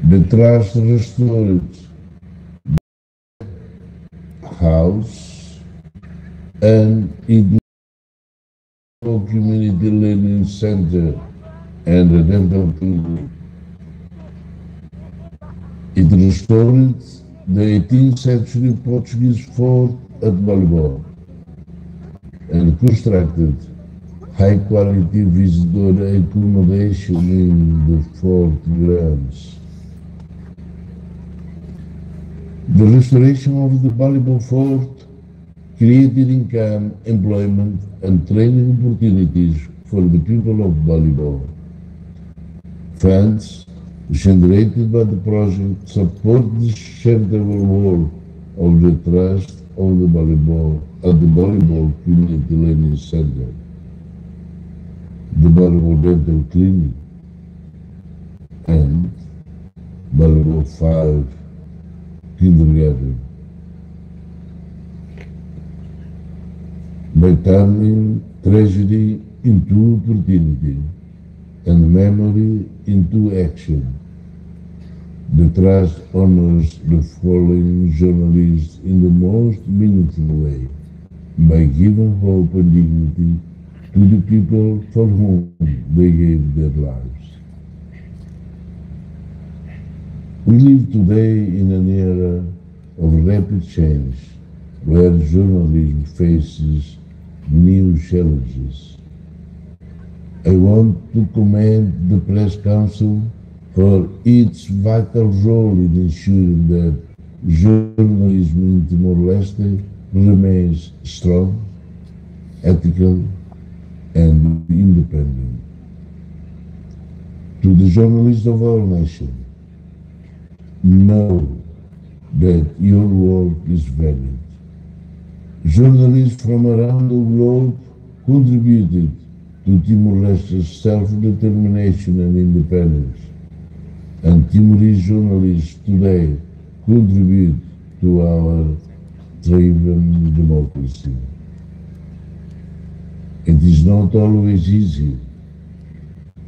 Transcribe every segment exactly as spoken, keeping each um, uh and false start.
The trust restored house and it community learning center and a dental clinic. It restored the eighteenth century Portuguese fort at Balibó and constructed high quality visitor accommodation in the fort grounds. The restoration of the Balibó fort created income, employment, and training opportunities for the people of Balibó. Funds generated by the project support the charitable work of the Trust of the Balibó at the Balibó Community Learning Center, the Balibó Dental Clinic, and Balibó five Kindergarten. By turning tragedy into opportunity and memory into action, the trust honors the fallen journalists in the most meaningful way by giving hope and dignity to the people for whom they gave their lives. We live today in an era of rapid change, where journalism faces new challenges. I want to commend the Press Council for its vital role in ensuring that journalism in Timor-Leste remains strong, ethical, and independent. To the journalists of our nation, know that your work is valued. Journalists from around the globe contributed to Timor-Leste's self-determination and independence, and Timorese journalists today contribute to our thriving democracy. It is not always easy,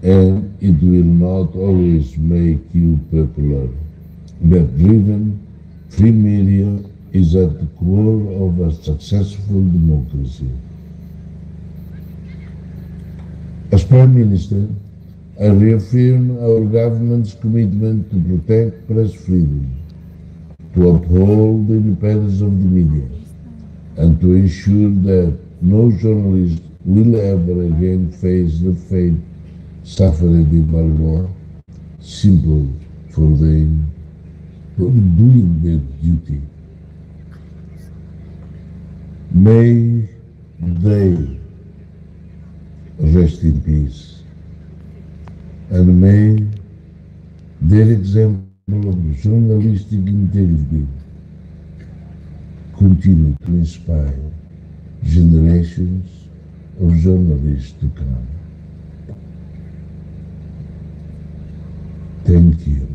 and it will not always make you popular. But driven, free media is at the core of a successful democracy. As Prime Minister, I reaffirm our government's commitment to protect press freedom, to uphold the independence of the media, and to ensure that no journalist will ever again face the fate suffered in Balibó simply for their, for doing their duty. May they rest in peace, and may their example of journalistic integrity continue to inspire generations of journalists to come. Thank you.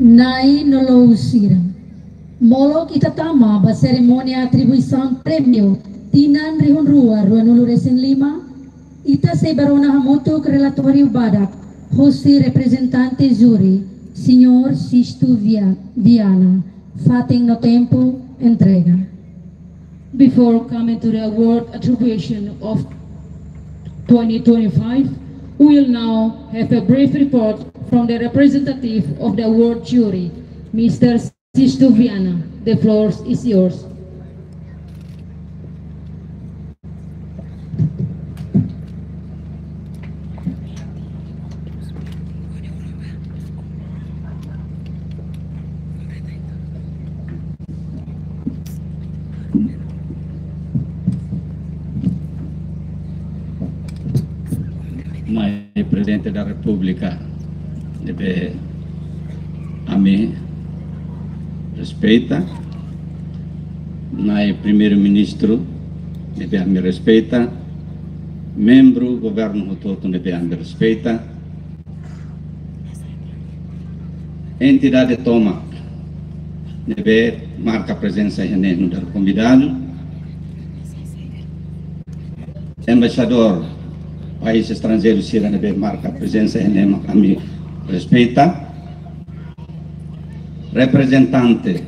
Na'i no Lou sira. Molok ita tama ba serimónia atribuisaun prémiu tinan rihun rua ruanulu-resin-lima, ita sei bá rona hamutuk relatóriu badak hosi reprezentante júri, Señór Sisto Via-, Viana, fatin no tempu entrega. Before coming to the award attribution of twenty twenty-five, we will now have a brief report from the representative of the award jury, Mister Sisto Viana. The floor is yours. Na'i Prezidente da Repúblika, ne'ebé ami respeita, Na'i Primeiru-Ministru, ne'ebé ami respeita, membru governu hotu-hotu, ne'ebé ami respeita, entidade tomak, ne'ebé marka prezensa iha ne'e nu'udar konvidadu. Embaixadór país estranjeiru sira ne'ebé marka prezensa iha ne'e mak ami respeita. Reprezentante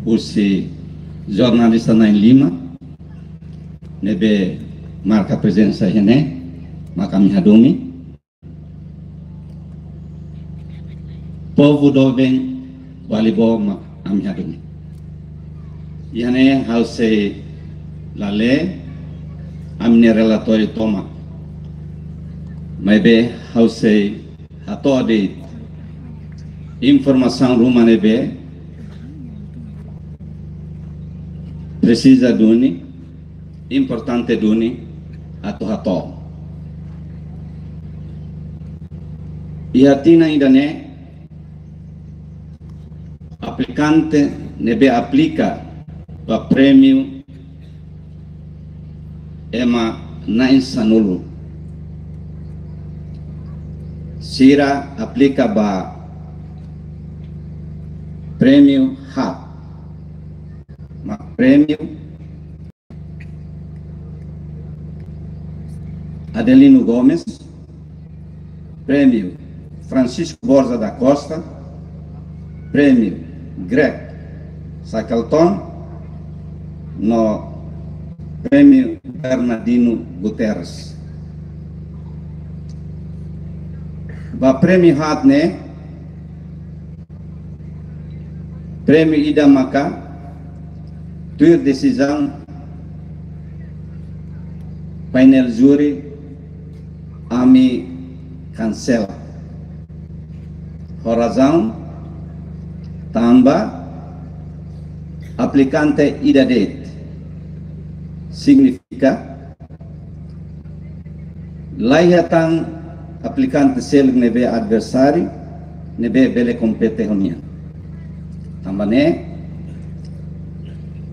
husi jornalista na'in lima ne'ebé marka prezensa iha ne'e mak ami hadomi. Povu doben Balibo mak ami hadomi. Iha ne'e ha'u sei la lee ami-nia relatóriu tomak. Maibé ha'u sei hato'o de'it informasaun ruma ne'ebé presiza duni, importante duni atu hato'o. Iha tinan ida-ne'e, aplikante ne'ebé aplika ba prémiu ema na'in sanulu. Sira aplika ba prémiu haat. Mak prémiu Adelino Gomes, prémiu Francisco Borja da Costa, prémiu Greg Shackleton, no prémiu Bernardino Guterres. Ba prémiu haat ne'e, prémiu ida maka tuir desizaun painel júri ami kansela. Ho razaun tanba aplikante ida de'it. Signifika laiha tan aplikante seluk ne'ebé adversáriu ne'ebé bele kompete ho nia. Tanba ne'e,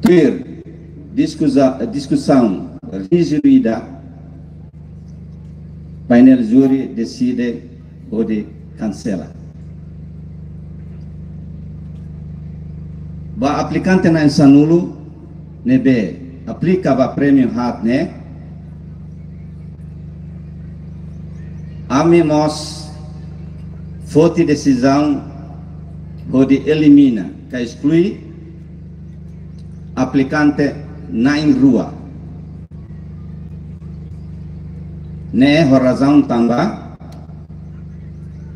tuir diskusa-, diskusaun ríjidu ida, painel júri deside hodi kansela. Ba aplikante na'in sanulu ne'ebé aplika ba prémiu haat ne'e, ami mós foti desizaun hodi elimina ka esklui aplikante na'in rua. Ne'e ho razaun tanba,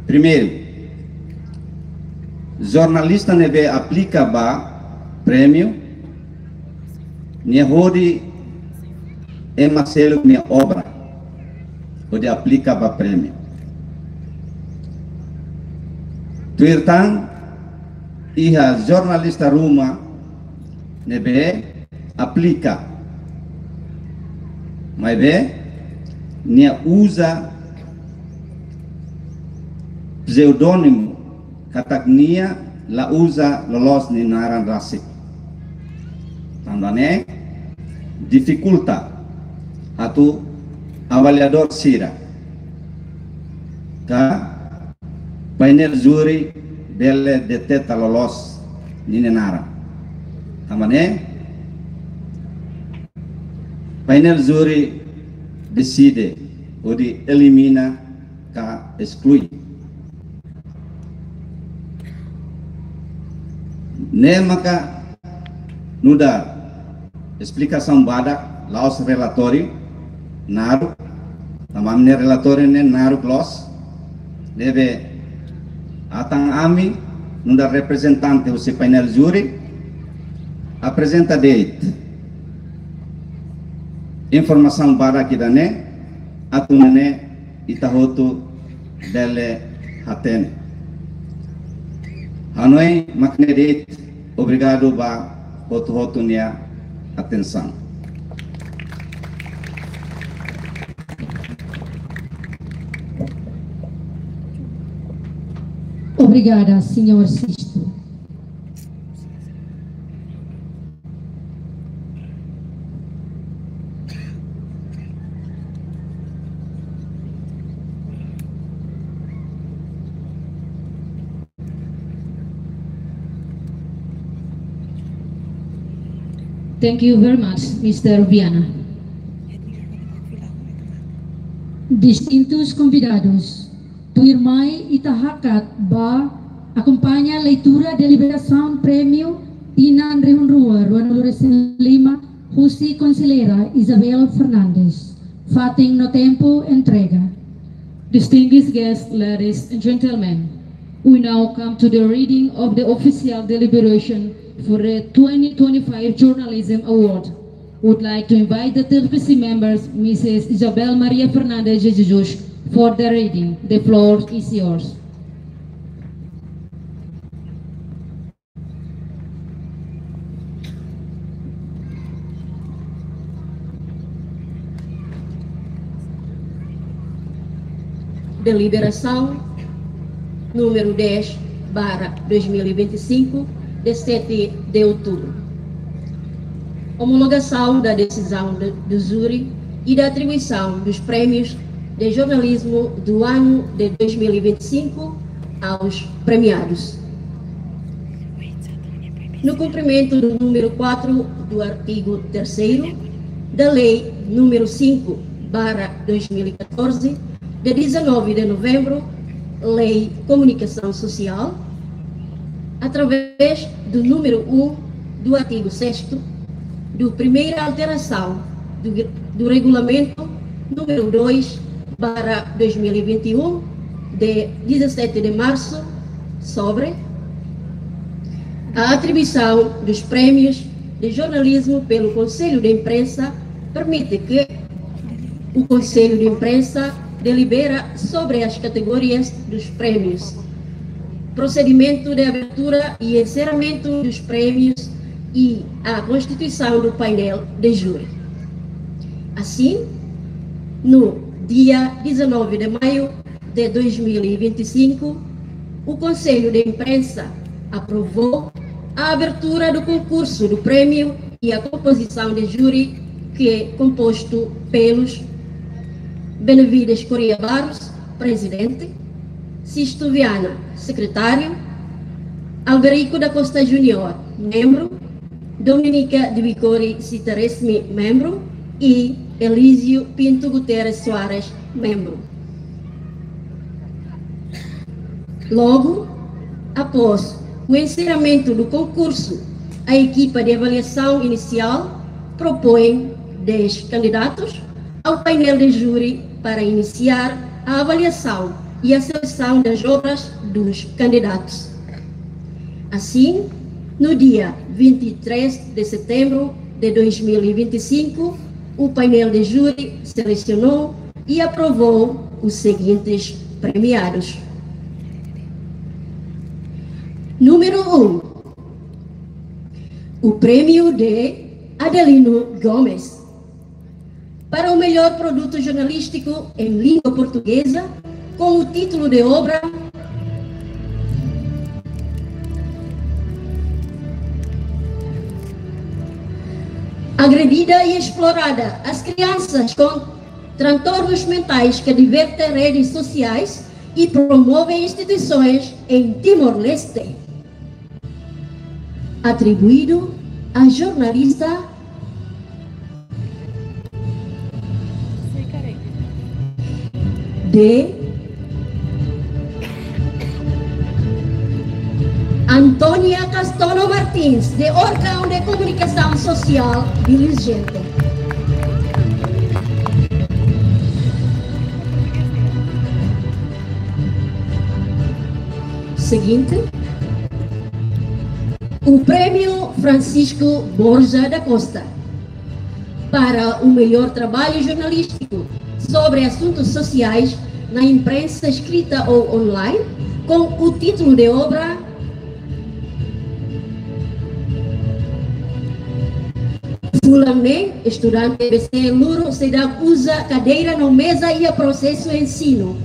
primeiru, jornalista ne'ebé aplika ba prémiu, nia hodi ema seluk nia obra hodi aplika ba prémiu. Tuir tan, iha jornalista ruma ne'ebé aplika, maibé nia uza pseudónimu katak nia la uza loloos nia naran rasik. Tanba ne'e difikulta atu avaliadór sira ka painel júri bele deteta loloos ninia naran. Tanba ne'e painel júri deside hodi elimina ka esklui. Ne'e maka nu'udar esplikasaun badak, la'ós relatóriu naruk, tanba ami-nia relatóriu ne'e naruk loos, ne'ebé atan ami nu'udar reprezentante husi painel júri aprezenta de'it informasaun badak ida-ne'e, atu nune'e ita hotu bele hatene. Ha'u hanoin mak ne'e de'it, obrigadu ba hotu-hotu nia atensaun. Obrigada, señór Sisto. Thank you very much, mister Viana. Distintus konvidadus, tuirmai ita hakat ba akompaña leitura deliberasaun prémiu tinan rihun rua ruanulu-resin-lima husi Konselleira Isabel Fernandes. Fatin no tempu entrega. Distinguished guests, ladies and gentlemen, we now come to the reading of the official deliberation for the twenty twenty-five Journalism Award. Would like to invite the T F C members, Missus Isabel Maria Fernandes de Jesus, for the reading. The floor is yours. Deliberasaun número dez barra dois mil e vinte e cinco, de sete de outubro. Homologação da decisão de, do júri e da atribuição dos prémios de jornalismo do ano de dois mil e vinte e cinco aos premiados. No cumprimento do número quatro do artigo terceiro da Lei número cinco barra dois mil e catorze, de dezanove de novembro, Lei Comunicação Social, através do número um do artigo sexto do primeira alteração do, do Regulamento número dois barra dois mil e vinte e um, de dezassete de março, sobre a atribuição dos prémios de jornalismo pelo Conselho de Imprensa, permite que o Conselho de Imprensa delibera sobre as categorias dos prémios, procedimento de abertura e encerramento dos prémios e a constituição do painel de júri. Assim, no dia dezanove de maio de dois mil e vinte e cinco, o Conselho de Imprensa aprovou a abertura do concurso do prémio e a composição de júri, que é composto pelos Benavides Correia Barros, presidente, Sisto Viana, secretário, Alberico da Costa Júnior, membro, Dominica de Vicori Sitaresmi, membro, e Elísio Pinto Guterres Soares, membro. Logo após o encerramento do concurso, a equipa de avaliação inicial propõe dez candidatos ao painel de júri para iniciar a avaliação e a seleção das obras dos candidatos. Assim, no dia vinte e três de setembro de dois mil e vinte e cinco, o painel de júri selecionou e aprovou os seguintes premiados. Número um, o prémio de Adelino Gomes, para o melhor produto jornalístico em língua portuguesa, com o título de obra Agredida e explorada, as crianças com transtornos mentais que divertem redes sociais e promovem instituições em Timor-Leste. Atribuído à jornalista de Antónia Castono Martins, de órgão de comunicação social diligente. Seguinte, o Prémio Francisco Borja da Costa, para o melhor trabalho jornalístico sobre assuntos sociais na imprensa escrita ou online, com o título de obra Fulan Neen, estudante B C Luro, seidauk uza kadeira no meza iha prosesu ensinu.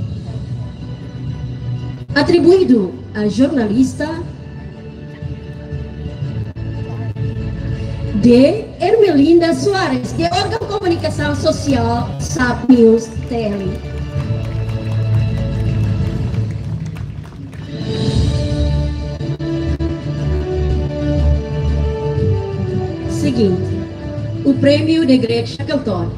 Atribuído à jornalista de Ermelinda Soares, de órgão comunicação social, SAP News T L. Seguinte, O Prémio de Greg Shackleton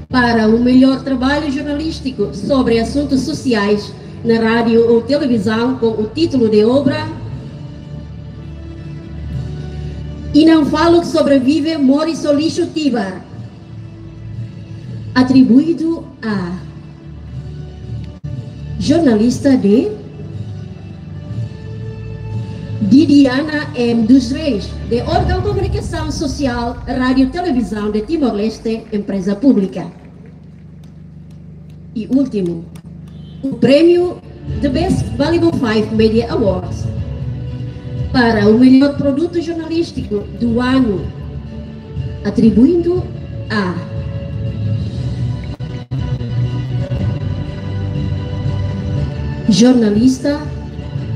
para o melhor trabalho jornalístico sobre assuntos sociais na rádio ou televisão, com o título de obra E Não Falo Que Sobrevive, Mori Solixu Tibar, atribuído a jornalista de Didiana M dos Reis, de órgão Comunicação Social, Rádio Televisão de Timor-Leste, empresa pública. E último, o prémio The Best Volleyball Five Media Awards para o melhor produto jornalístico do ano, atribuindo a jornalista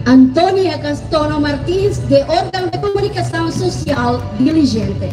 Antónia Castono Martins, de órgão de comunicação social Diligente.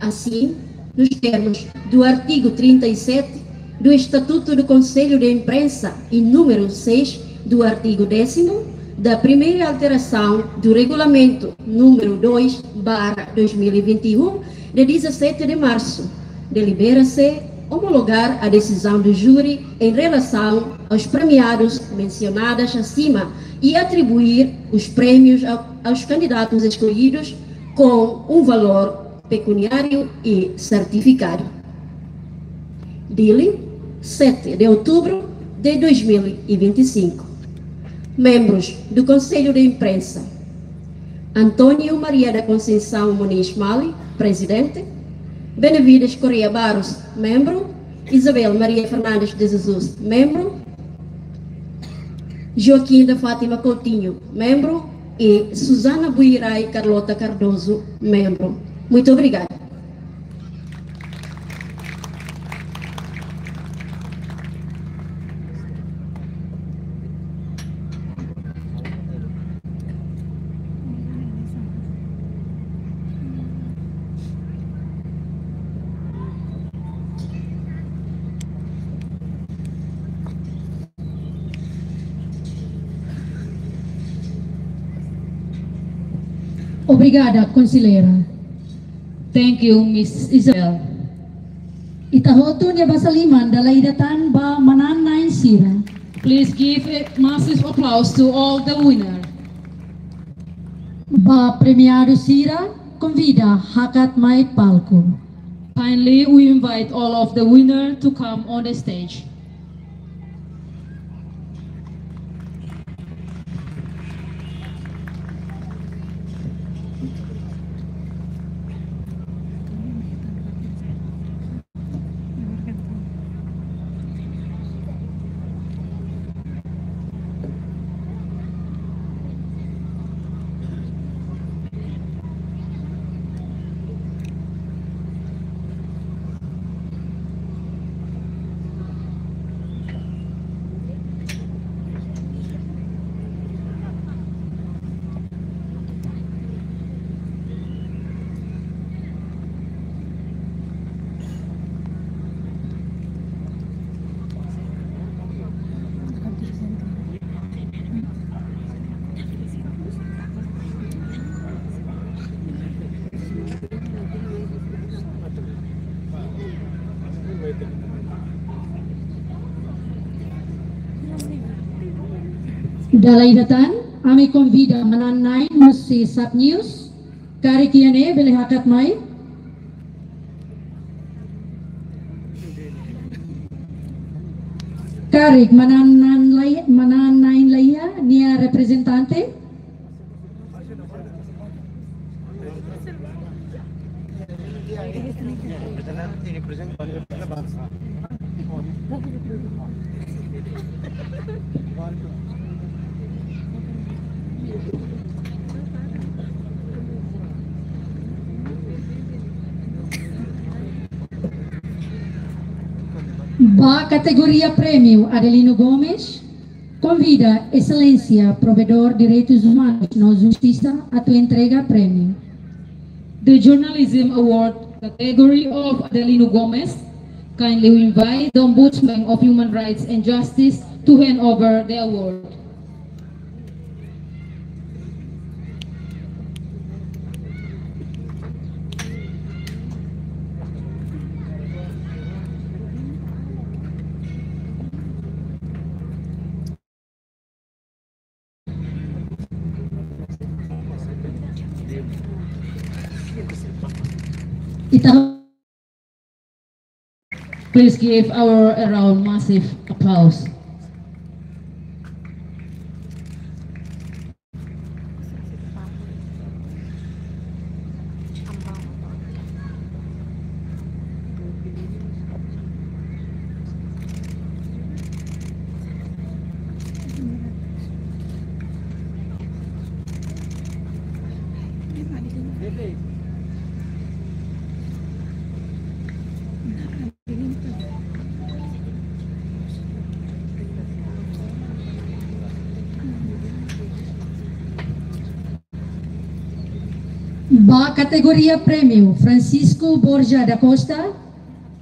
Assim, nos termos do artigo trinta e sete do Estatuto do Conselho de Imprensa e número seis do artigo décimo da primeira alteração do Regulamento número dois barra dois mil e vinte e um, de dezassete de março, delibera-se homologar a decisão do júri em relação aos premiados mencionados acima e atribuir os prémios ao, aos candidatos escolhidos com um valor pecuniário e certificado. Dili, sete de outubro de dois mil e vinte e cinco. Membros do Conselho de Imprensa: António Maria da Conceição Moniz Mali, presidente; Benavides Correia Barros, membro; Isabel Maria Fernandes de Jesus, membro; Joaquim da Fátima Coutinho, membro; e Susana Buirai Carlota Cardoso, membro. Muito obrigada. Obrigada, konselleira. Thank you, Miss Isabel. Ita hotu nia basa liman dala ida tan ba manán-na'in sira. Please give a massive applause to all the winner. Ba premiadu sira, konvida hakat mai palku. Kindly, we invite all of the winner to come on the stage. Dala ida tan, ami konvida manán-na'in husi Sat News, karik iha ne'e bele hakat mai. Karik manán-na'in lai-, manán-na'in laiha nia reprezentante. Ba kategoria prémiu Adelino Gomes, konvida Exelénsia Provedór Direitus Umanus no Justisa atu entrega prémiu. The Journalism Award category of Adelino Gomes. Kindly we invite the Ombudsman of Human Rights and Justice to hand over the award. Ita, please give our round massive applause. Ba kategoria Prémiu Francisco Borja da Costa,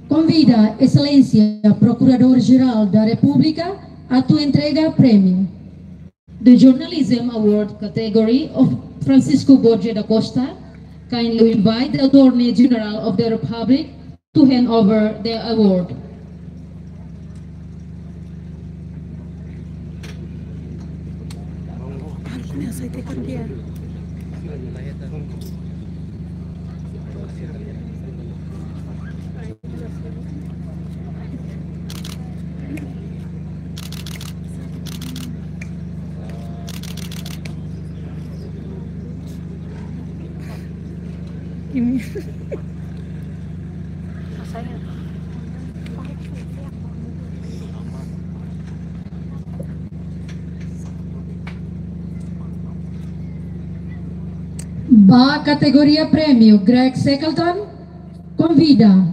konvida Exelénsia Prokuradór-Jerál da Repúblika atu entrega prémiu. The Journalism Award category of Francisco Borja da Costa, kindly invite the Attorney General of the Republic to hand over the award. Ba kategoria Prémiu Greg Shackleton, konvida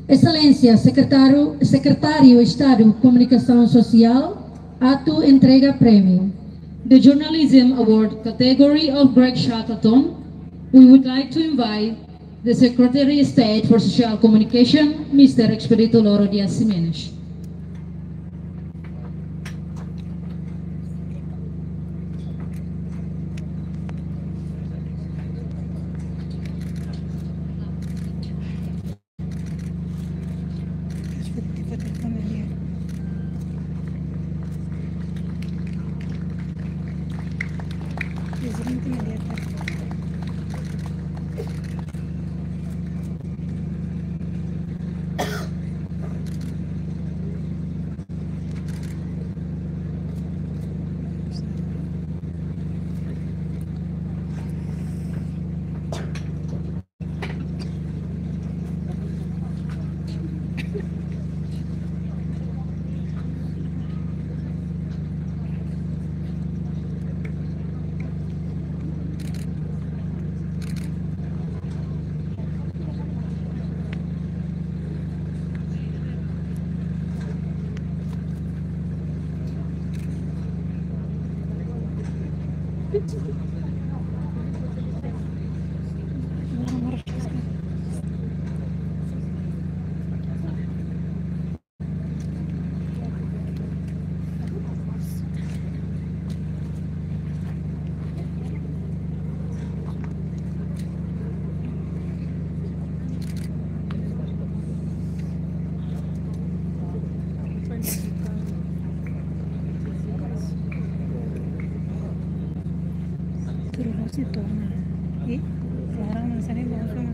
Exelénsia Sekretáriu, Sekretáriu Estadu Komunikasaun Sosiál atu entrega prémiu. The Journalism Award category of Greg Shackleton, we would like to invite the Secretary of State for Social Communication, Mister Expedito Loro Dias Ximenes. Terus itu, nah, ih, larang, nah, sana langsung.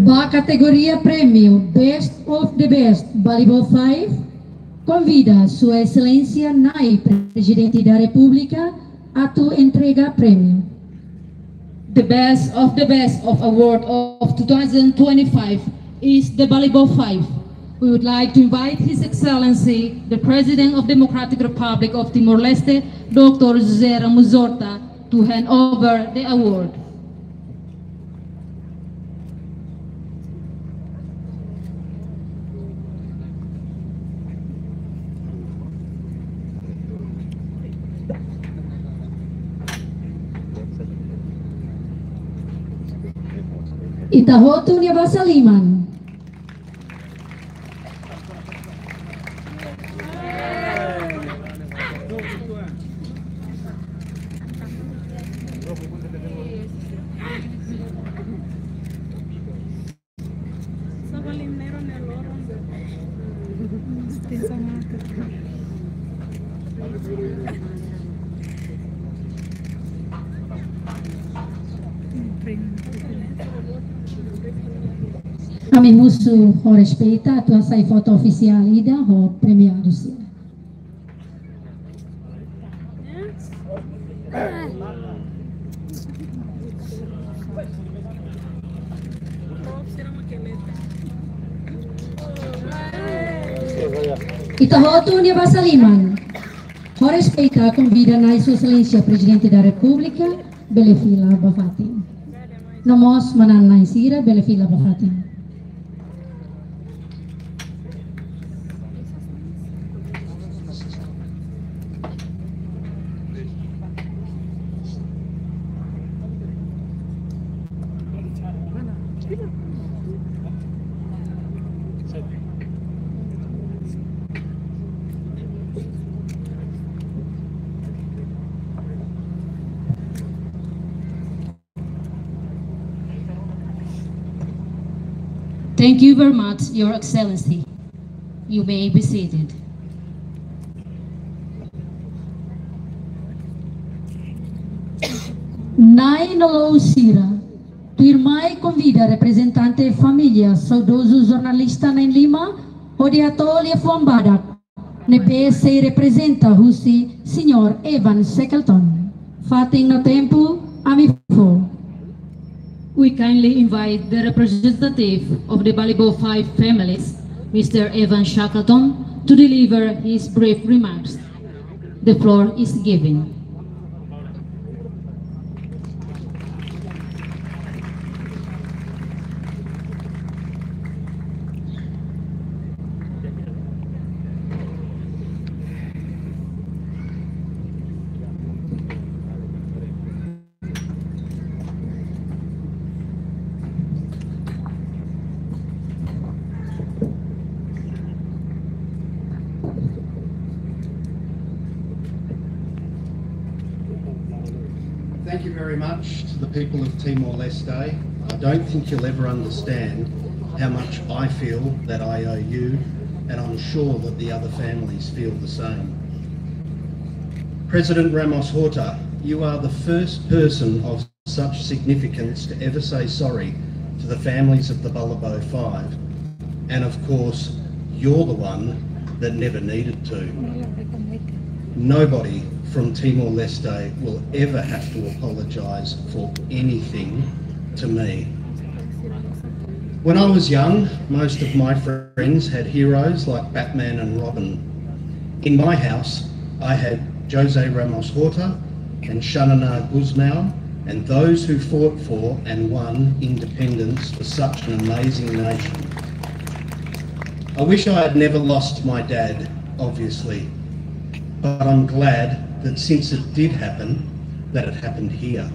Ba kategoria Prémiu Best of the Best Balibó five, konvida Sua Exelénsia Nai Prezidente da Repúblika atu entrega prémiu. The best of the best of award of two thousand twenty-five is the Balibó five. We would like to invite His Excellency, the President of Democratic Republic of Timor-Leste, Doctor José Ramos Horta, to hand over the award. Ita hotu nia basa liman. Ami husu ho respeita atu hasai foto ofisiál ida ho premiadu sira. Ita hotu nia basa liman. Ho respeita, konvida Nai Sua Exelénsia Prezidente da Repúblika bele fila ba fatin. No mós manán-na'in sira bele fila ba fatin. Thank you very much, Your Excellency. You may be seated. Nai no lou sira, tuirmai konvida reprezentante família saudozu jornalista na'in lima hodi hato'o liafuan badak ne'ebé sei reprezenta husi Señór Evan Shackleton. Fatin no tempu, ami fó. We kindly invite the representative of the Balibo five families, Mister Evan Shackleton, to deliver his brief remarks. The floor is given. Thank you very much to the people of Timor-Leste. I don't think you'll ever understand how much I feel that I owe you, and I'm sure that the other families feel the same. President Ramos Horta, you are the first person of such significance to ever say sorry to the families of the Balibo Five. And of course, you're the one that never needed to. Nobody from Timor-Leste will ever have to apologise for anything to me. When I was young, most of my friends had heroes like Batman and Robin. In my house, I had Jose Ramos Horta and Xanana Gusmão and those who fought for and won independence for such an amazing nation. I wish I had never lost my dad, obviously, but I'm glad that since it did happen, that it happened here.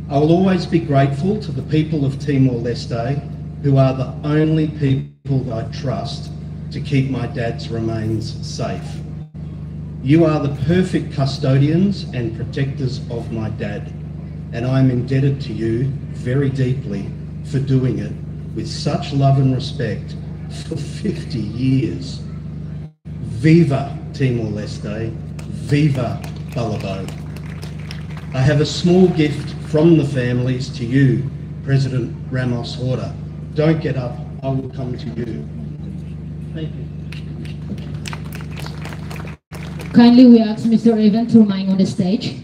I will always be grateful to the people of Timor-Leste, who are the only people I trust to keep my dad's remains safe. You are the perfect custodians and protectors of my dad, and I am indebted to you very deeply for doing it with such love and respect for fifty years. Viva Timor-Leste, viva Balibo. I have a small gift from the families to you, President Ramos Horta. Don't get up, I will come to you. Thank you. Kindly, we ask Mister Evan to remain on the stage.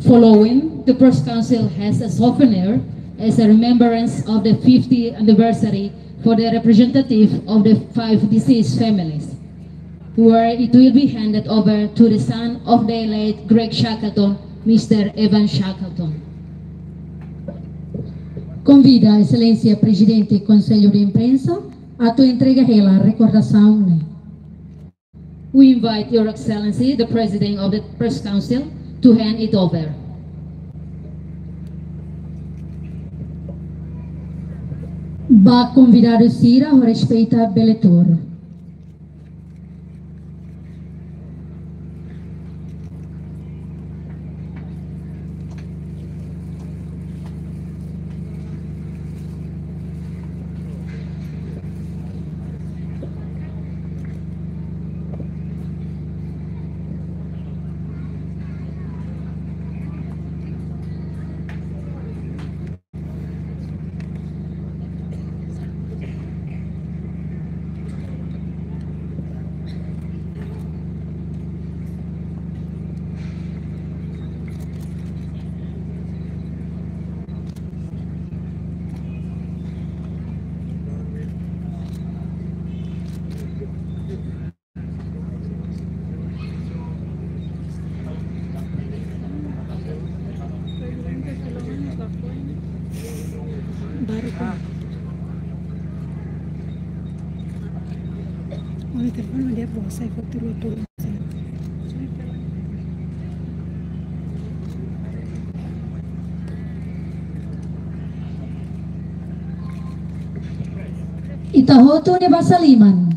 Following, the Press Council has a souvenir as a remembrance of the fiftieth anniversary for the representative of the five deceased families, where it will be handed over to the son of the late Greg Shackleton, Mister Evan Shackleton. Konvida Exelénsia Prezidente Konsellu de Imprensa atu entrega hela rekordasaun ne'e. We invite Your Excellency, the President of the Press Council, to hand it over. Ba konvidadu sira, ho respeita bele tuur. Olha, telefone dia para você, foto dulu. Ita hotu ne'e basa liman.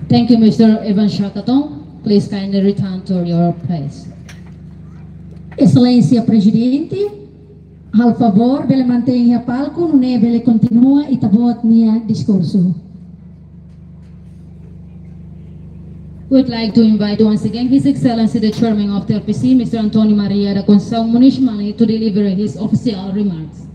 Thank you, Mister Evan Shakaton. Please kindly return to your place. Exelénsia Prezidente, halo favór, bele mantein iha palku, nune'e bele kontinua ita-boot nia diskursu. We'd like to invite once again His Excellency the Chairman of the R P C, Mister António Maria da Conceição Muniz Mali, to deliver his official remarks.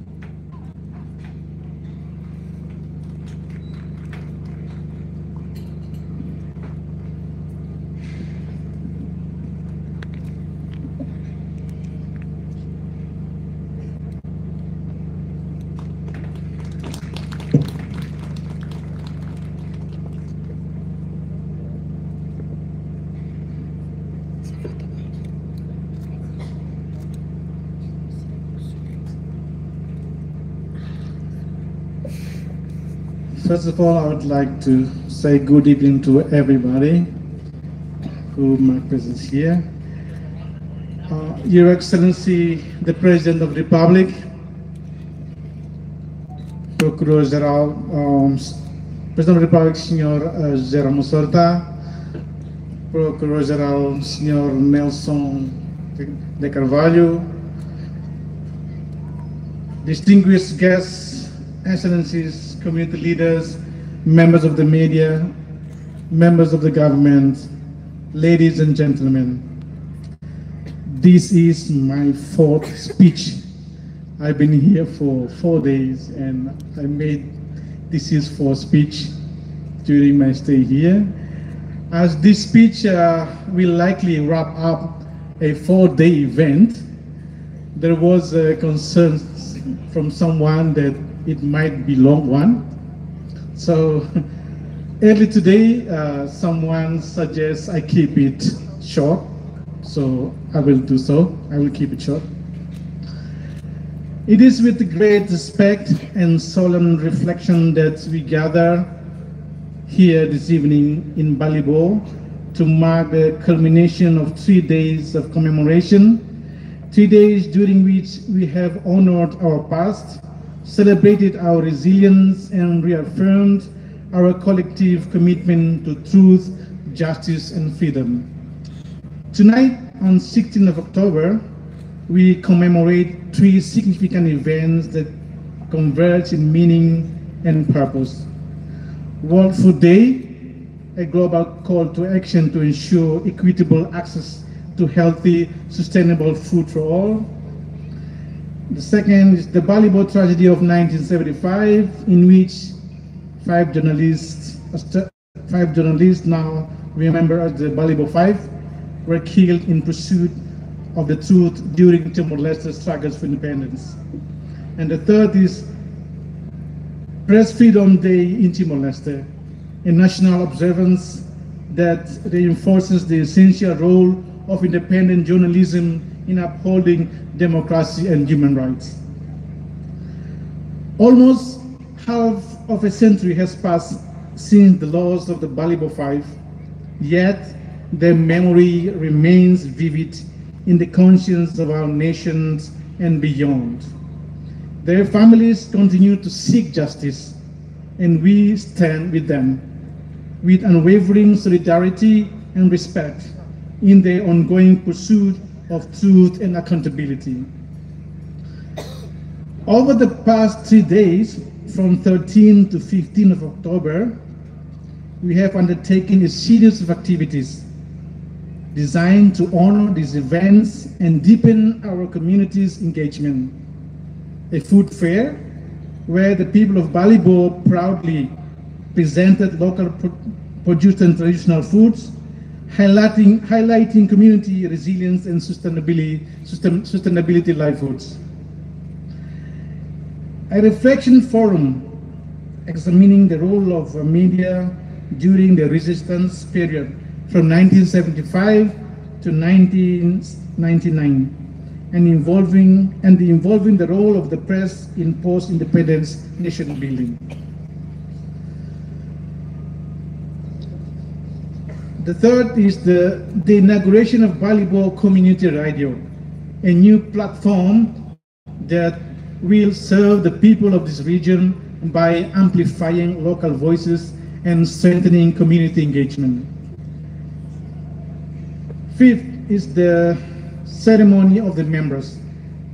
First of all, I would like to say good evening to everybody who my presence here. Uh, Your Excellency, the President of the Republic, Procurador-Geral, um, President of the Republic, Senhor uh, José Ramos Horta, Procurador-Geral, Senhor Nelson de Carvalho, distinguished guests, excellencies, community leaders, members of the media, members of the government, ladies and gentlemen. This is my fourth speech. I've been here for four days and I made this is fourth speech during my stay here. As this speech uh, will likely wrap up a four-day event, there was a concern from someone that it might be long one. So early today, uh, someone suggests I keep it short. So I will do so. I will keep it short. It is with great respect and solemn reflection that we gather here this evening in Balibo to mark the culmination of three days of commemoration, three days during which we have honored our past, celebrated our resilience, and reaffirmed our collective commitment to truth, justice, and freedom. Tonight, on sixteenth of October, we commemorate three significant events that converge in meaning and purpose. World Food Day, a global call to action to ensure equitable access to healthy, sustainable food for all. The second is the Balibo tragedy of nineteen seventy-five, in which five journalists, five journalists, now remembered as the Balibo Five, were killed in pursuit of the truth during Timor-Leste's struggles for independence. And the third is Press Freedom Day in Timor-Leste, a national observance that reinforces the essential role of independent journalism in upholding democracy and human rights. Almost half of a century has passed since the loss of the Balibo Five, yet their memory remains vivid in the conscience of our nations and beyond. Their families continue to seek justice, and we stand with them with unwavering solidarity and respect in their ongoing pursuit of truth and accountability. Over the past three days, from thirteenth to fifteenth of October, we have undertaken a series of activities designed to honor these events and deepen our community's engagement. A food fair where the people of Balibo proudly presented local pro- produce and traditional foods, highlighting, highlighting community resilience and sustainability, sustain-, sustainability livelihoods. A reflection forum examining the role of, uh, media during the resistance period from nineteen seventy-five to nineteen ninety-nine, and involving, and involving the role of the press in post-independence nation building. The third is the, the inauguration of Balibó Community Radio, a new platform that will serve the people of this region by amplifying local voices and strengthening community engagement. Fifth is the ceremony of the members,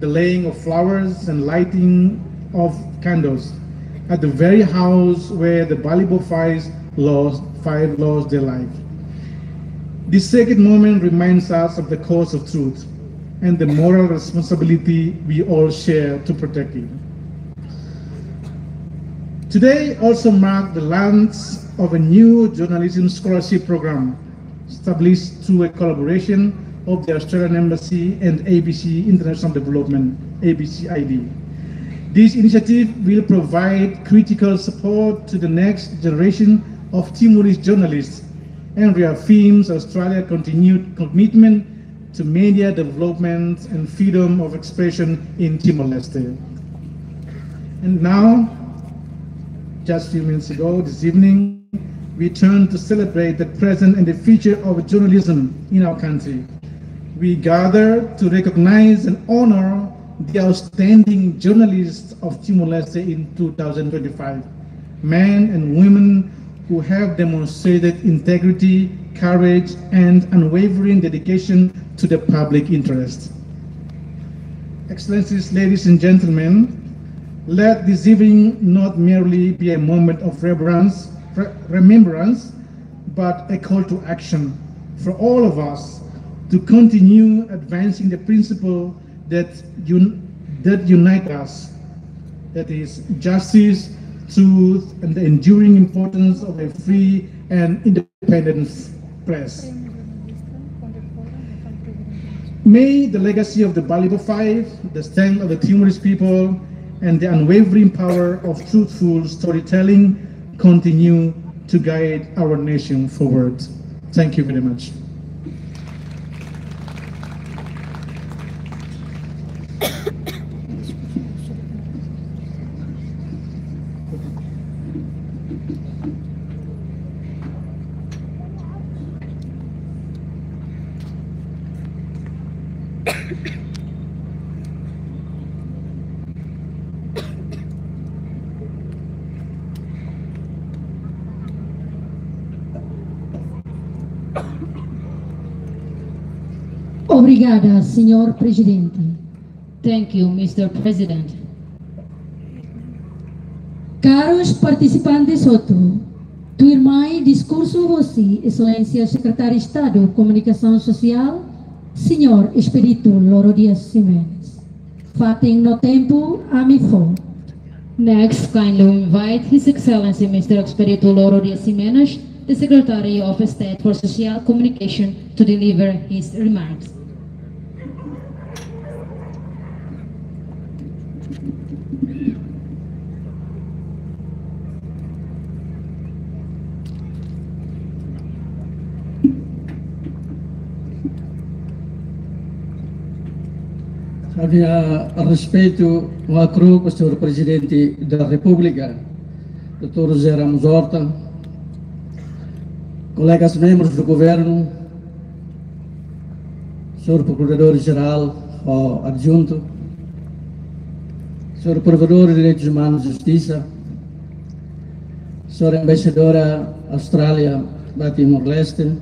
the laying of flowers and lighting of candles at the very house where the Balibó Five lost, Five lost their life. This sacred moment reminds us of the cause of truth and the moral responsibility we all share to protect it. Today also marked the launch of a new journalism scholarship program established through a collaboration of the Australian Embassy and A B C International Development, A B C I D. This initiative will provide critical support to the next generation of Timorese journalists and reaffirms Australia's continued commitment to media development and freedom of expression in Timor-Leste. And now, just a few minutes ago, this evening, we turn to celebrate the present and the future of journalism in our country. We gather to recognize and honor the outstanding journalists of Timor-Leste in two thousand twenty-five, men and women who have demonstrated integrity, courage, and unwavering dedication to the public interest. Excellencies, ladies and gentlemen, let this evening not merely be a moment of reverence, re-, remembrance, but a call to action for all of us to continue advancing the principle that un-, that unite us, that is justice, truth, and the enduring importance of a free and independent press. May the legacy of the Balibó Five, the strength of the Timorese people, and the unwavering power of truthful storytelling continue to guide our nation forward. Thank you very much. Obrigada, senhor Presidente. Thank you, Mister President. Karus partisipantes hotu, tuirmai diskursu hosi Exelénsia Sekretáriu Estadu Komunikasaun Sosiál, senhor Expedito Loro Dias Ximenes. Fatin no tempu, ami fó. Next, kindly invite His Excellency Mister Expedito Loro Dias Ximenes, the Secretary of State for Social Communication, to deliver his remarks. Ha'u-nia respeitu makro ba Señór Prezidente da Repúblika, doutór José Ramos Horta, kolegas membrus do governu, Señór Prokuradór Jerál ho adjuntu, Señór Provedór Direitus Umanus i Justisa, Señora Embaixadora Austrália ba Timor-Leste,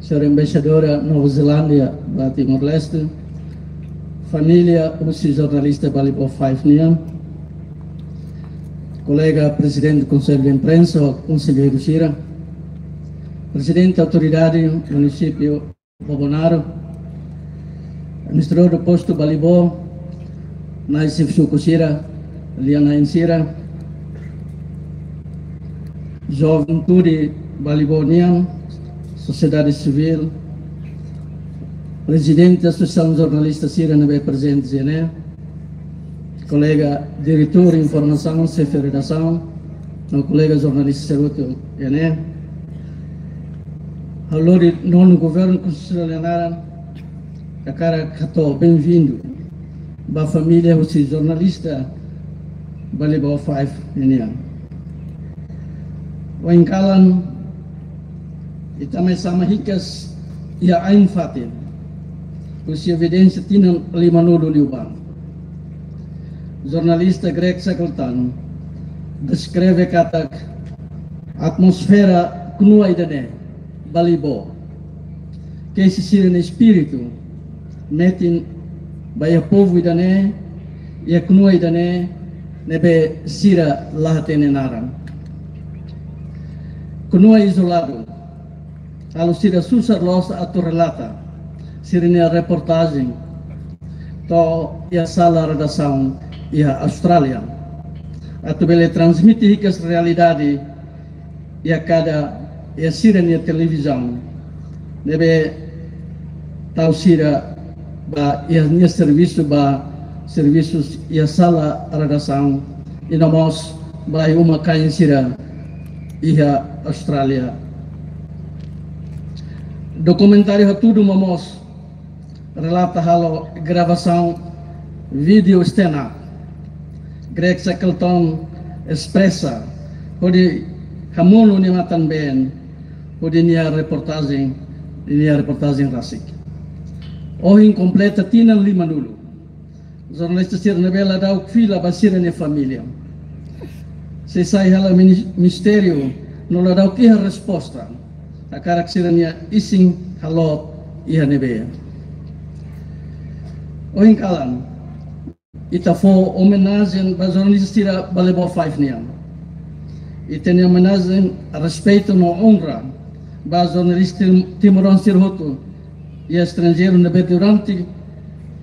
Señora Embaixadora Nova Zelándia ba Timor-Leste, família husi jornalista Balibó Five nian, kolega Prezidente Konsellu de Imprensa, konselleiru sira, Prezidente Autoridade Munisípiu Bobonaro, administradór do postu Balibó, nai xefe suku sira, lia-na'in sira, juventude Balibó nian, sosiedade sivíl, prezidente Asosiasaun Jornalista sira ne'ebé prezente iha ne'e, kolega diretór informasaun, xefe redasaun, no kolega jornalista sira hotu iha ne'e. Ha'u lori nonu governu konstitusionál nia naran, hakarak hato'o benvindu ba família husi jornalista Balibo Five nian. Ohin kalan, ita mai sama hikas iha ain-fatin husi evidénsia tinan limanulu liubá. Jornalista Greg Shackleton deskreve katak atmosfera knua ida-ne'e, Balibo, ke sira-nia espíritu metin ba iha povu ida-ne'e, iha knua ida-ne'e, ne'ebé sira la hatene naran. Knua izoladu, halo sira susar loos atu relata sira-nia reportajen to'o iha sala redasaun iha Austrália, atu bele transmite hikas realidade iha kada, iha sira-nia televizaun, ne'ebé tau sira ba iha nia servisu, ba servisu iha sala redasaun, i no mós ba iha uma-kain sira iha Austrália. Dokumentáriu hatudu momoos relata halo gravasaun vídeo estena Greg Shackleton espresa hodi hamonu nia matan-been hodi nia reportajen, nia reportajen rasik. Ohin kompleta tinan limanulu. Jornalista sira ne'ebé ladauk fila ba sira-nia família. Sei sai hela mini-, mistériu no ladauk iha resposta. Hakarak sira-nia isin halo iha ne'ebé. Ohin kalan, ita fó omenajen ba jornalista sira Balibo Five nian. Ita-nia omenajen, respeitu no onra ba jornalista tim-, timoroan sira hotu iha estranjeiru ne'ebé durante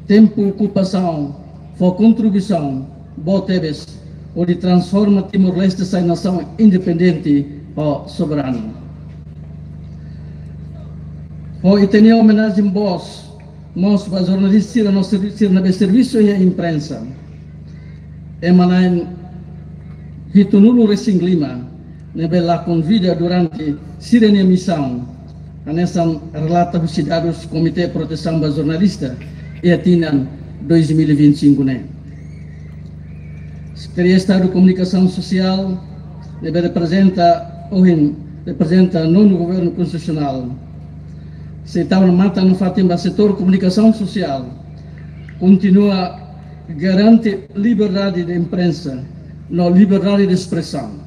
tempu okupasaun fó kontribuisaun boot tebes hodi transforma Timor-Leste sai nasaun independente ho soberanu. Fó ita-nia omenajen boot mós ba jornalista sira no servi-, sira ne'ebé servisu iha imprensa. Ema na'in hitunulu-resin-lima ne'ebé lakon vida durante sira-nia misaun, hanesan relata husi dadus Komité Protesaun ba Jornalista iha tinan dois mil e vinte e cinco ne'e. Sekretaria Estadu Komunikasaun Sosiál, ne'ebé reprezenta, ohin reprezenta nonu governu konstitusionál, sei tau ona matan no fatin ba setór komunikasaun sosiál, kontinua garante liberdade de imprensa no liberdade de espresaun,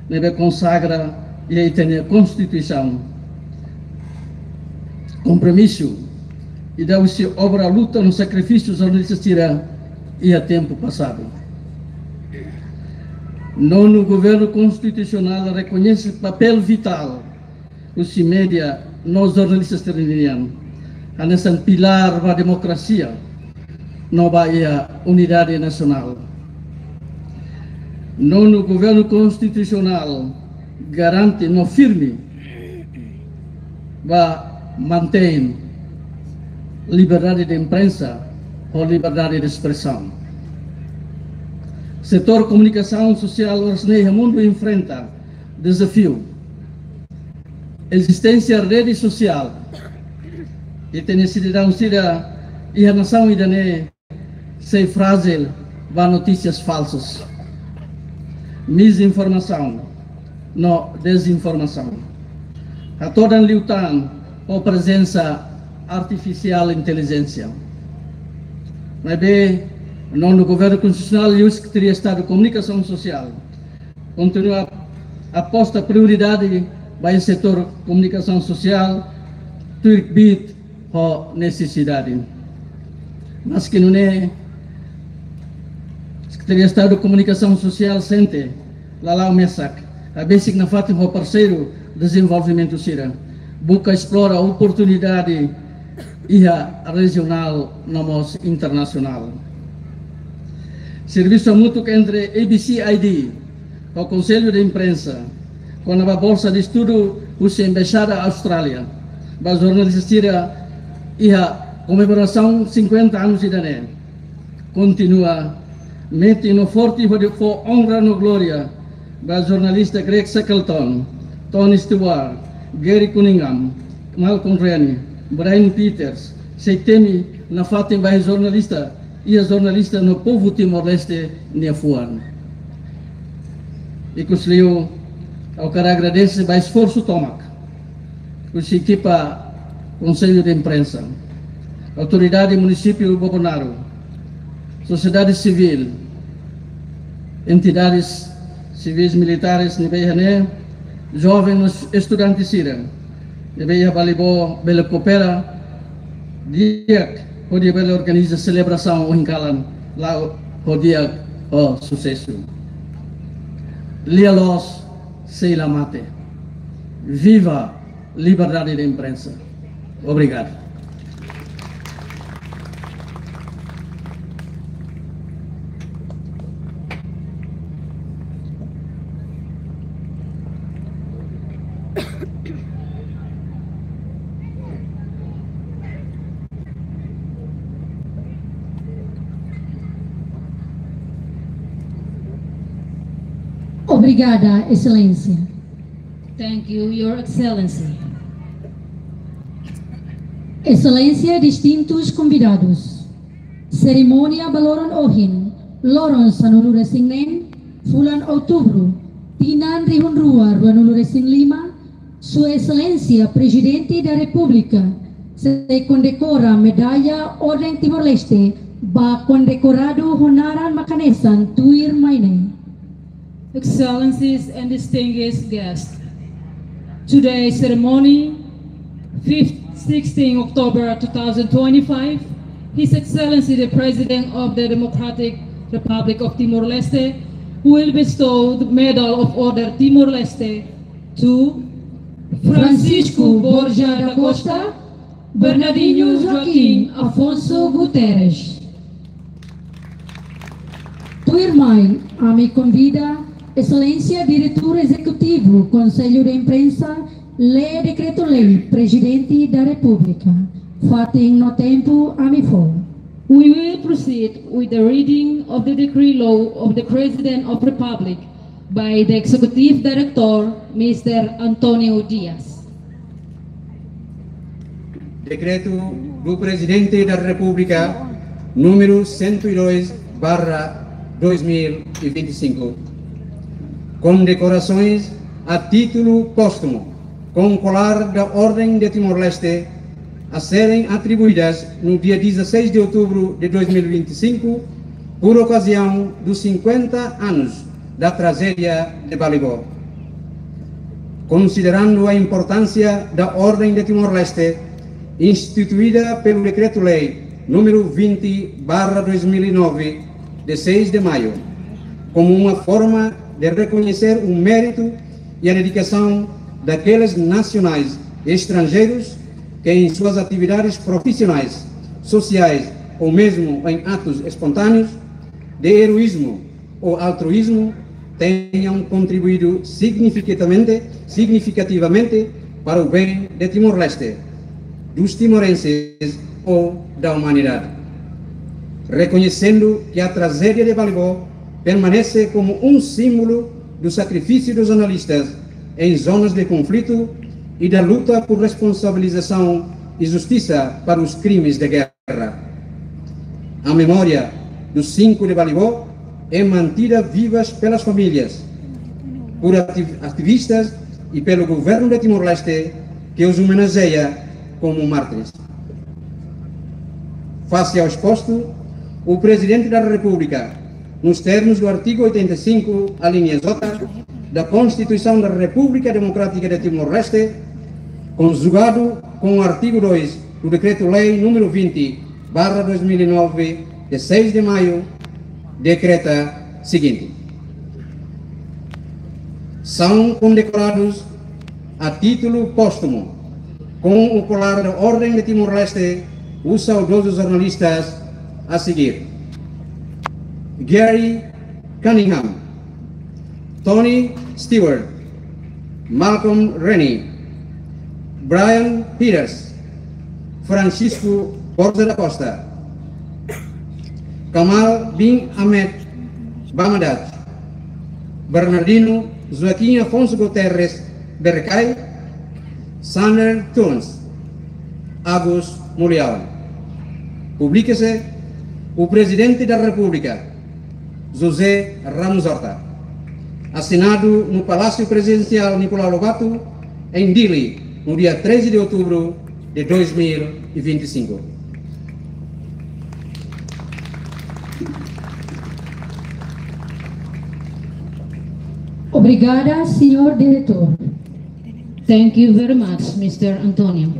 ne'ebé konsagra iha ita-nia Konstituisaun. Kompromisu ida husi obra, luta no sakrifísiu jornalista sira iha tempu pasadu. Nonu governu konstitusionál rekoñese papél vitál husi média no jornalista sira-nian, hanesan pilár ba demokrasia no ba iha unidade nasionál. Nonu governu konstitusionál garante no firme ba mantein liberdade de imprensa ho liberdade de espresaun. Setór komunikasaun sosiál oras ne'e iha mundu enfrenta dezafiu. Ezisténsia rede sosiál, ita-nia sidadaun sira iha nasaun ida-ne'e sei frájil ba notísias falsas, mizinformasaun no dezinformasaun. Hatodan liután ho prezensa artifisiál intelijénsia. Maibé, nonu governu konstitusionál liuhusi Sekretaria Estadu Komunikasaun Sosiál kontinua aposta prioridade ba iha setór komunikasaun sosiál, tuir kbiit ho nesesidade. Maski nune'e, Sekretaria Estadu Komunikasaun Sosiál sente lala'ok mesak, hanesan nafatin ho parseiru dezenvolvimentu sira, buka esplora oportunidade iha rejionál no mós internasionál. Servisu hamutuk entre A B C I D ho Konsellu de Imprensa kona-ba bolsa de estudu husi Embaixada Austrália ba jornalista sira iha komemorasaun cinquenta anos ida-ne'e. Kontinua metin no forte hodi fó onra no glória ba jornalista Greg Shackleton, Tony Stewart, Gary Cunningham, Malcolm Rennie, Brian Peters, sei temi nafatin ba jornalista, iha jornalista no povu Timor-Leste nia fuan. Ikusliu, ha'u hakarak agradese ba esforsu tomak husi ekipa Konsellu de Imprensa, Autoridade Munisípiu Bobonaro, sosiedade sivíl, entidades sivis militares ne'ebé iha ne'e, joven no estudante sira ne'ebé iha Balibo bele koopera di'ak hodi bele organiza selebrasaun ohin kalan la'o ho di'ak ho susesu. Lia-loos, sei la mate. Viva liberdade de imprensa. Obrigadu. Obrigada, Exelénsia. Thank you, Your Excellency. Exelénsia, distintus konvidadus. Serimónia ba loron ohin, loron sanulu-resin-neen, fulan Outubru, tinan rihun rua ruanulu-resin-lima, Sua Exelénsia Prezidente da Repúblika sei kondekora medalla Orden Timor-Leste ba kondekoradu ho naran mak hanesan tuirmai ne'e. Excellencies and distinguished guests, today's ceremony, fifth, sixteen October two thousand twenty-five, His Excellency the President of the Democratic Republic of Timor-Leste will bestow the Medal of Order Timor-Leste to Francisco Borja da Costa, Bernardinho Joaquim Afonso Guterres. Tuirmai, ami konvida Exelénsia Diretór Ezekutivu Konsellu de Imprensa, lee dekretu-lei Prezidente da Repúblika. Fatin no tempu ami fó. We will proceed with the reading of the decree law of the President of Republic by the Executive Director, Mister António Dias. Decreto do Presidente da República número cento e dois barra dois mil e vinte e cinco. Condecorações a título póstumo com colar da Ordem de Timor-Leste a serem atribuídas no dia dezasseis de outubro de dois mil e vinte e cinco, por ocasião dos cinquenta anos da tragédia de Balibó. Considerando a importância da Ordem de Timor-Leste, instituída pelo Decreto-Lei número vinte barra dois mil e nove, de seis de maio, como uma forma de reconhecer o mérito e a dedicação daqueles nacionais e estrangeiros que, em suas atividades profissionais, sociais ou mesmo em atos espontâneos de heroísmo ou altruísmo, tenham contribuído significativamente, significativamente para o bem de Timor-Leste, dos timorenses ou da humanidade. Reconhecendo que a tragédia de Balibó permanece como um símbolo do sacrifício dos jornalistas em zonas de conflito e da luta por responsabilização e justiça para os crimes de guerra. A memória dos cinco de Balibó é mantida vivas pelas famílias, por ati-, ativistas e pelo governo de Timor-Leste, que os homenageia como mártires. Face ao exposto, o Presidente da República, nos termos do artigo oitenta e cinco, alínea J, da Constituição da República Democrática de Timor-Leste, conjugado com o artigo dois do Decreto-Lei número vinte barra dois mil e nove, de seis de maio, decreta seguinte: são condecorados a título póstumo com o colar da Ordem de Timor-Leste os saudosos jornalistas a seguir: Gary Cunningham, Tony Stewart, Malcolm Rennie, Brian Peters, Francisco Borja da Costa, Kamal bin Ahmed Bamadad, Bernardino Joaquim Afonso Guterres Berkay, Sander Toons, Agus Moliaun. Publika-se o Presidente da República, José Ramos Horta. Assinado no Palácio Presidencial Nicolau Lobato, em Dili, no dia treze de outubro de dois mil e vinte e cinco. Obrigada, senhor diretor. Thank you very much, mister Antonio.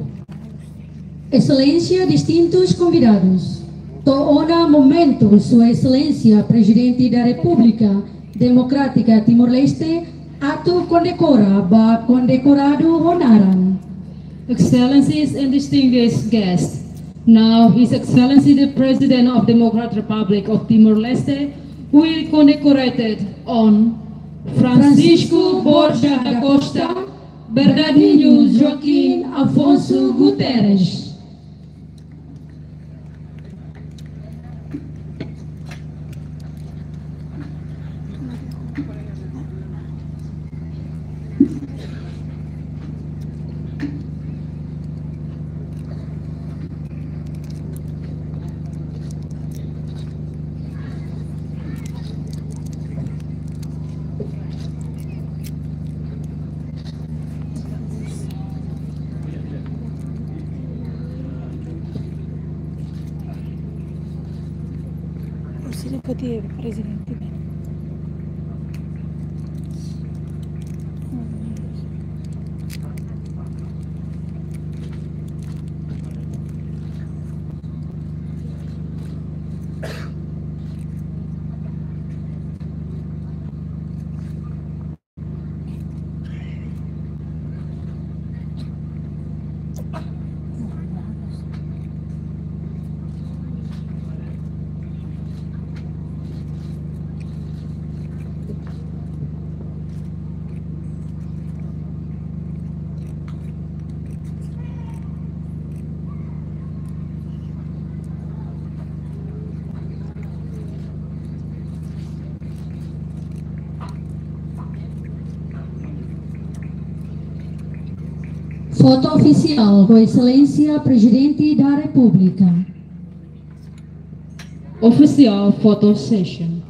Exelénsia, distintus konvidados. To'o ona momentu Sua Exelénsia Prezidente da Repúblika Demokrátika Timor-Leste atu kondekora ba kondekoradu ho naran. Excellencies and distinguished guests, now His Excellency the President of Democratic Republic of Timor-Leste will condecorated on Francisco Borja da Costa, Bernardino Joaquim Afonso Guterres. Sira pode prezidente. Foto ofisiál ho Exelénsia Prezidente da Repúblika. Official photo session.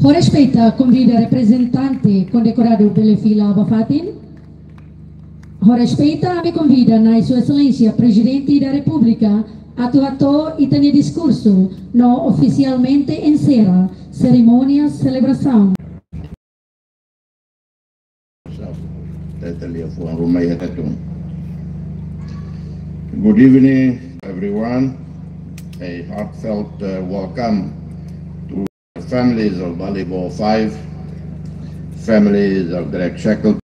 Ho respeitu, konvida reprezentante kondekoradu bele fila ba fatin. Ho respeitu, ami konvida Nai Sua Exelénsia Prezidente da Repúblika atu hato'o ita-nia diskursu no ofisialmente enserra serimónia selebrasaun. Good evening, everyone. A heartfelt, uh, welcome to the families of Balibo five, families of Greg Shackleton,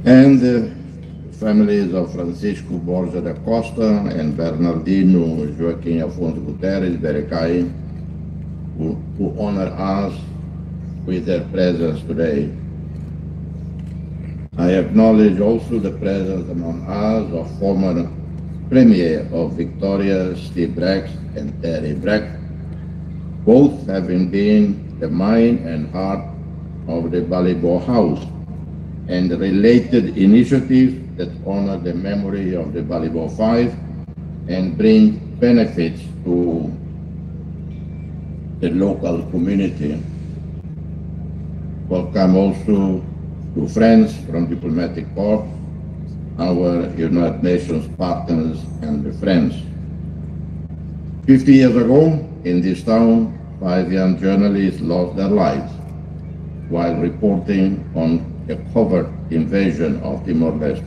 and the families of Francisco Borja da Costa and Bernardino Joaquim Afonso Guterres Berecai, who, who honor us with their presence today. I acknowledge also the presence among us of former Premier of Victoria, Steve Bracks, and Terry Bracks. Both having been the mind and heart of the Balibo House and related initiatives that honor the memory of the Balibo five and bring benefits to the local community. Welcome also to friends from diplomatic corps, our United Nations partners and friends. Fifty years ago, in this town, five young journalists lost their lives while reporting on a covert invasion of Timor-Leste.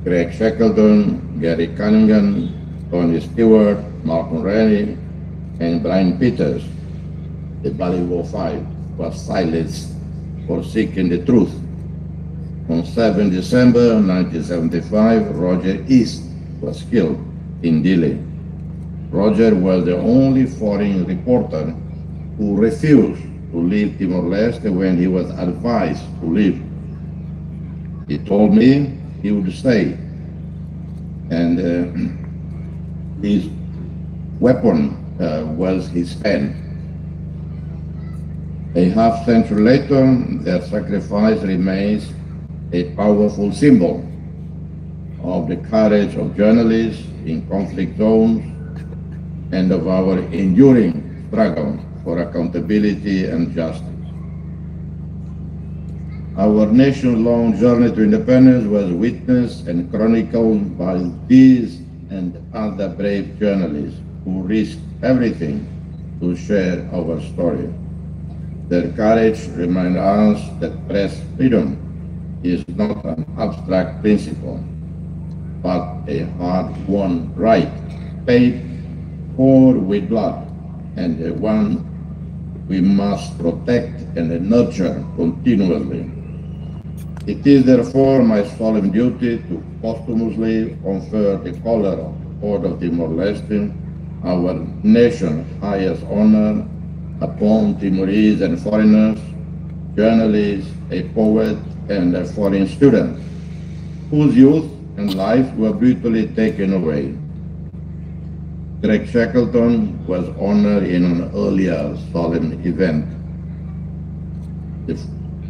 Greg Shackleton, Gary Cunningham, Tony Stewart, Malcolm Rennie, and Brian Peters, the Balibo five, was silenced for seeking the truth. On seven December nineteen seventy-five, Roger East was killed in Dili. Roger was the only foreign reporter who refused to leave Timor-Leste when he was advised to leave. He told me he would stay, and uh, his weapon uh, was his pen. A half century later, their sacrifice remains a powerful symbol of the courage of journalists in conflict zones and of our enduring struggle for accountability and justice. Our nation-long journey to independence was witnessed and chronicled by these and other brave journalists who risked everything to share our story. Their courage reminds us that press freedom is not an abstract principle, but a hard-won right paid for with blood, and the one we must protect and nurture continuously. It is therefore my solemn duty to posthumously confer the collar of the Order of Timor-Leste, our nation's highest honor, upon Timorese and foreigners, journalists, a poet, and a foreign student, whose youth and life were brutally taken away. Greg Shackleton was honored in an earlier solemn event. The,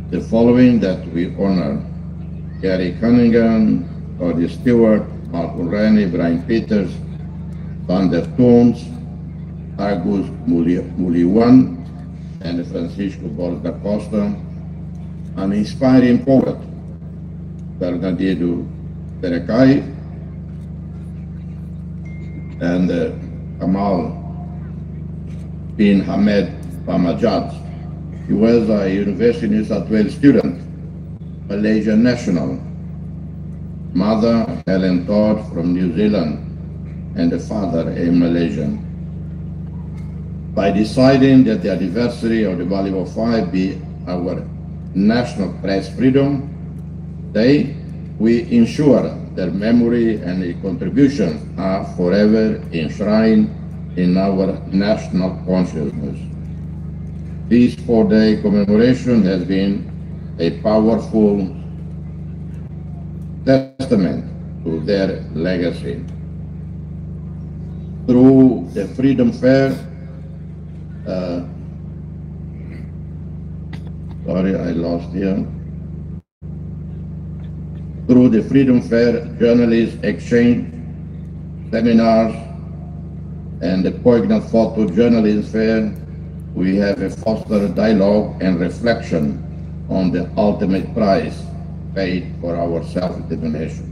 the following that we honor: Gary Cunningham, Toddy Stewart, Malcolm Rennie, Brian Peters, Van der Toorns, Agus Muli-, Muliwan, and Francisco Borges da Costa, an inspiring poet, Bernardino Perekai, and uh, Kamal bin Hamed Pamajat. He was a University of New South Wales student, Malaysian national. Mother, Helen Todd from New Zealand, and the father, a Malaysian. By deciding that the anniversary of the Balibo Five be our National Press Freedom Day, we ensure their memory and their contributions are forever enshrined in our national consciousness. This four-day commemoration has been a powerful testament to their legacy. Through the Freedom Fair, uh, sorry, I lost here. Through the Freedom Fair, journalist exchange, seminars, and the Poignant Photo Journalism Fair, we have a fostered dialogue and reflection on the ultimate price paid for our self-determination.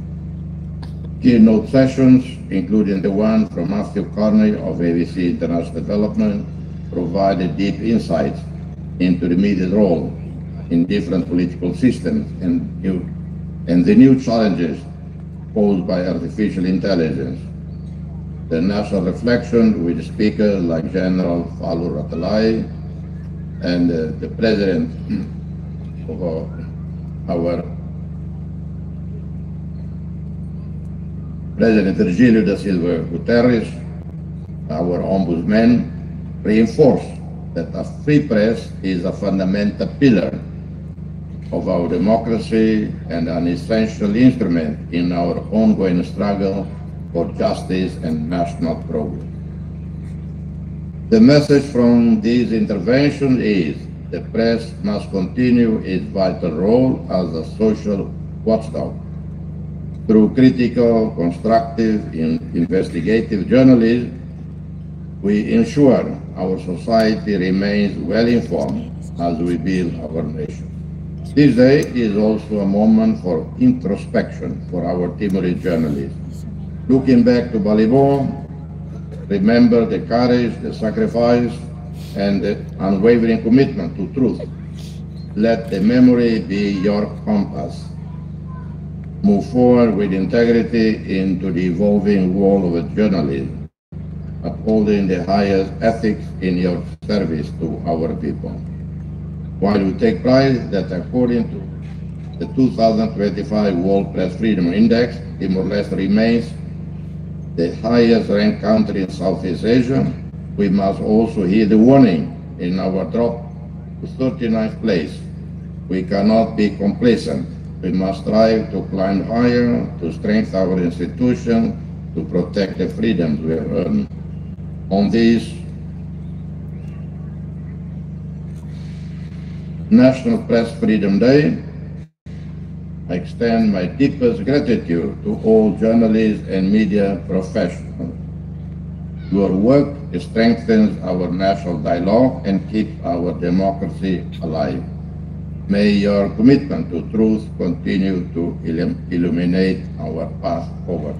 Keynote sessions, including the one from Matthew Carney of A B C International Development, provided deep insights into the media's role in different political systems and new, and the new challenges posed by artificial intelligence. The national reflection with speakers like General Falu Ratalalai and uh, the president of our, our President Virgílio da Silva Guterres, our ombudsman, reinforced that a free press is a fundamental pillar of our democracy and an essential instrument in our ongoing struggle for justice and national progress. The message from this intervention is the press must continue its vital role as a social watchdog through critical, constructive, and investigative journalism. We ensure our society remains well informed as we build our nation. This day is also a moment for introspection for our Timorese journalists. Looking back to Balibo, remember the courage, the sacrifice, and the unwavering commitment to truth. Let the memory be your compass. Move forward with integrity into the evolving world of journalism, upholding the highest ethics in your service to our people. While we take pride that, according to the two thousand twenty-five World Press Freedom Index, Timor-Leste remains the highest ranked country in Southeast Asia, we must also heed the warning in our drop to thirty-ninth place. We cannot be complacent. We must strive to climb higher, to strengthen our institutions, to protect the freedoms we have earned. On this National Press Freedom Day, I extend my deepest gratitude to all journalists and media professionals. Your work strengthens our national dialogue and keeps our democracy alive. May your commitment to truth continue to illum-, illuminate our path forward.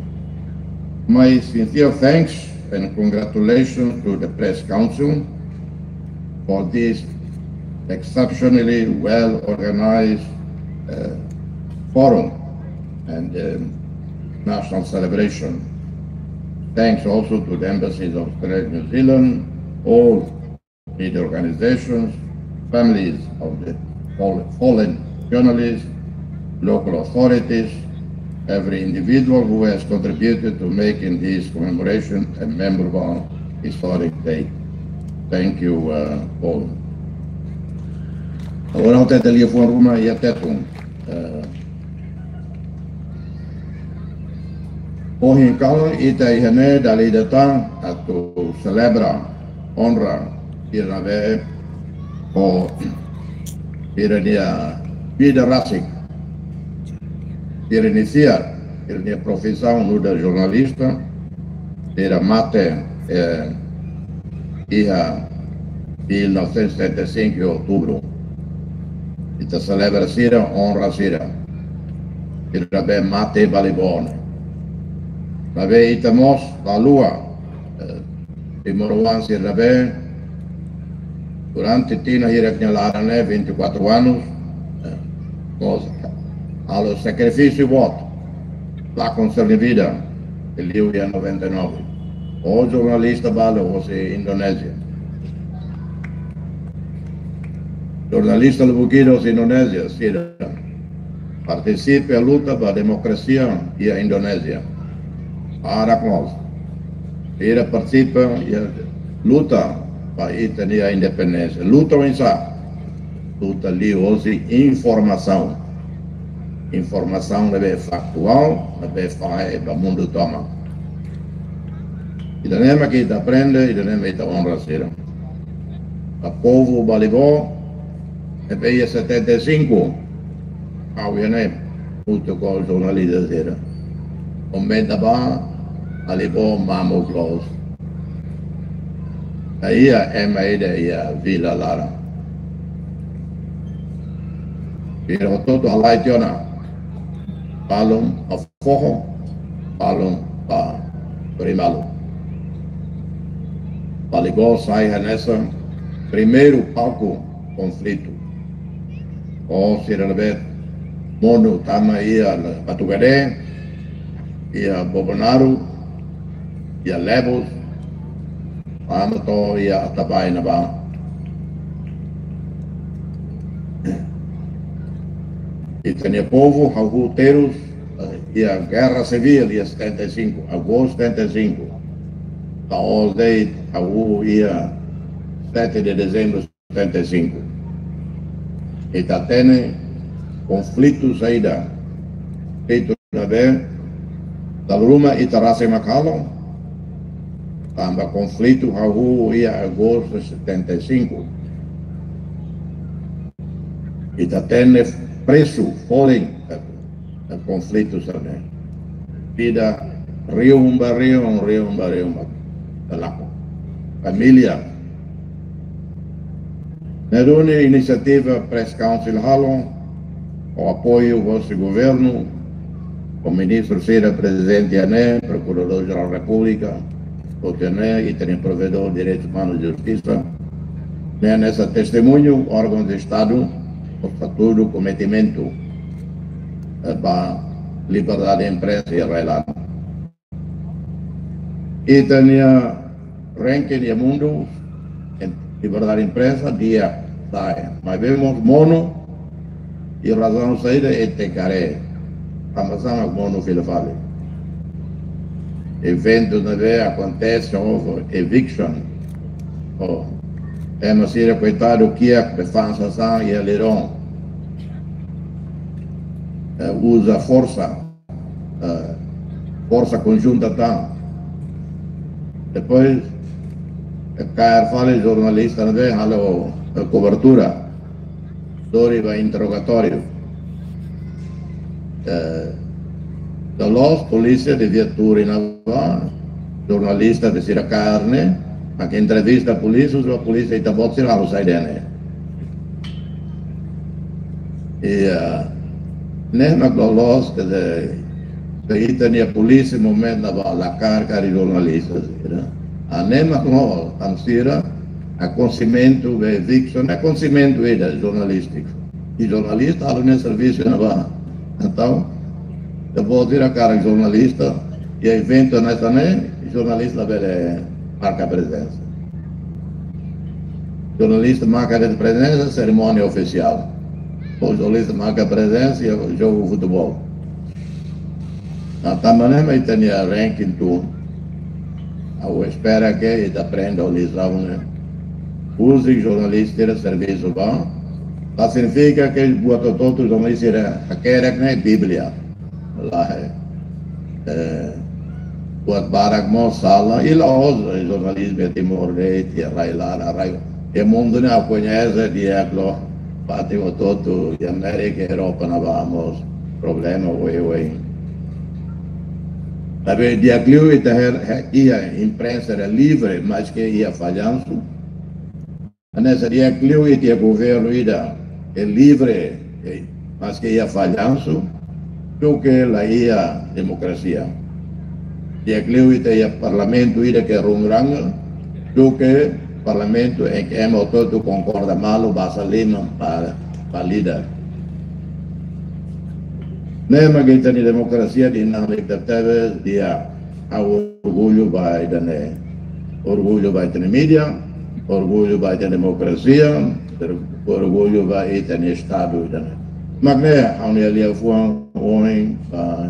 My sincere thanks and congratulations to the Press Council for this exceptionally well organized, uh, forum and, um, national celebration. Thanks also to the embassies of Australia and New Zealand, all media organizations, families of the fall-, fallen journalists, local authorities, every individual who has contributed to making this commemoration a memorable historic day. Thank you, uh, all. Agora, ha'u hatete liafuan ruma iha Tetun. Eh, ohin kalan ita iha ne'e dala ida tan atu selebra, onra sira ne'ebé ho sira-nia vida rasik, sira inisia, sira-nia profisaun nu'udar jornalista, sira mate, eh, iha mil novecentos e setenta e cinco, outubru. Ita selebra sira, onra sira. Sira ne'ebé mate Balibo ne'e. Maibé ita mós la haluha, eh, timoroan sira ne'ebé durante tinan hirak nia laran ne'e, vinte e quatro anos, eh, mós halo sakrifísiu boot, lakon sira-nia vida, liu iha noventa e nove. Ho jornalista balu hosi Indonézia. Jornalista lubuk ida hosi Indonézia, sira partisipa iha luta ba demokrasia iha Indonézia. Barak mós. Sira partisipa iha luta ba ita-nia independénsia. Luta oinsá? Luta liuhosi informasaun. Informasaun ne'ebé faktuál, ne'ebé fahe ba mundu tomak. Ida-ne'e mak ita aprende, ida-ne'e mak ita onra sira. Ba povu Balibo, ne'ebé iha setenta e cinco, ha'u iha ne'e, hamutuk ho jornalista sira. Komenta ba Balibo mamuk loos. Iha ema ida iha vila laran. Sira hotu-hotu halai tiha ona balun ba foho, balun ba berimalu. Balibo sai hanesan primeiru palku konflitu. Ho sira ne'ebé monu tama iha Batu Gadé, iha Bobonaro, iha Lebus, tama to'o iha Atabae ne'ebá. Ita-nia povu hahú terus, eh, iha gerra sivíl iha setenta e cinco, agostu setenta e cinco. La'ós de'it hahú iha sete de dezembro setenta e cinco. Ita hatene konflitu saida? Konflitu ne'ebé dala ruma ita rasik mak halo, tanba konflitu hahú iha agostu setenta e cinco. Ita hatene presu folin, eh, konflitu sira-ne'e. Vida rihun ba rihun, rihun ba rihun ba, ba lakon. Família. Ne'e duni inisiativa Press Council halo, ho apoiu hosi governu, ho ministru sira prezente iha ne'e, Prokuradór-Jerál Repúblika, hotu iha ne'e, ita-nia Provedór Direitus Umanus no Justisa. Ne'e hanesan testemuñu, órgaun de Estadu, ho estatutu, kometimentu, eh, ba liberdade de imprensa iha rai-laran. Ita-nia ranking iha mundu, em liberdade de imprensa, di'ak, di'ak. Maibé mós monu, i razaun saida ita tenke haree, tanba sá mak monu fila fali? eventu ne'ebé akontese, houve eviction. Ou ema sira koitadu kiak be fa'an sasán iha liron. Eh, uza forsa, eh, forsa konjunta tan. Depois, eh, kaer fali jornalista ne'ebé halo, eh, kobertura. Lori ba interrogatóriu. Eh, loloos polísia devia tuur iha ne'ebá, jornalista be sira kaer ne'e, mak entrevista polísia, só polísia ita-boot sira halo sai de'it ne'e. I, eh, ne'e mak loloos, quer dizer, be ita-nia polísia momentu ne'ebá la kaer karik jornalista sira. Ah, ne'e mak loloos, tanba sira, akontesimentu be eviction, akontesimentu ida jornalístiku. I jornalista halo nia servisu ne'ebá. Entaun, ita-boot sira kaer jornalista, i eventu hanesan ne'e, jornalista labele marka prezensa. Jornalista marka de'it prezensa, serimónia ofisiál. Ou jornalista marka prezensa iha jogu futeból. Nah, tanba ne'e mak ita-nia ranking tun. Ha'u espera ke ita aprende lisaun ne'e. Husik jornalista sira servisu ba. La signifika ke buat hotu-hotu jornalista sira hakerek ne'e Bíblia. Lae. Eh, buat barak mós sala, i la'ós, eh, jornalizmu iha Timor ne'e, iha rai-laran, rai. Iha mundu ne'e ha'u koñese di'ak loos, parte hotu-hotu, iha Amérika, Europa ne'ebá mós problema oioin. Tapi di'ak liu ita haree, haree, iha imprensa ne'e livre, maske iha fallansu. Hanesan di'ak liu ita iha governu ida ke livre, eh, maske iha fallansu, duké la iha demokrasia. Di'ak liu ita iha parlamentu ida ke rungrang, duké parlamentu ne'ebé ema hotu-hotu konkorda malu, basa liman ba, ba líder. Ne'e mak ita-nia demokrasia dinámika tebes di'ak. Ha'u orgullu ba ita-nia, orgullu ba ita-nia mídia, orgullu ba ita-nia demokrasia, orgullu ba ita-nia Estadu ida-ne'e. Mak ne'e, ha'u-nia liafuan ohin ba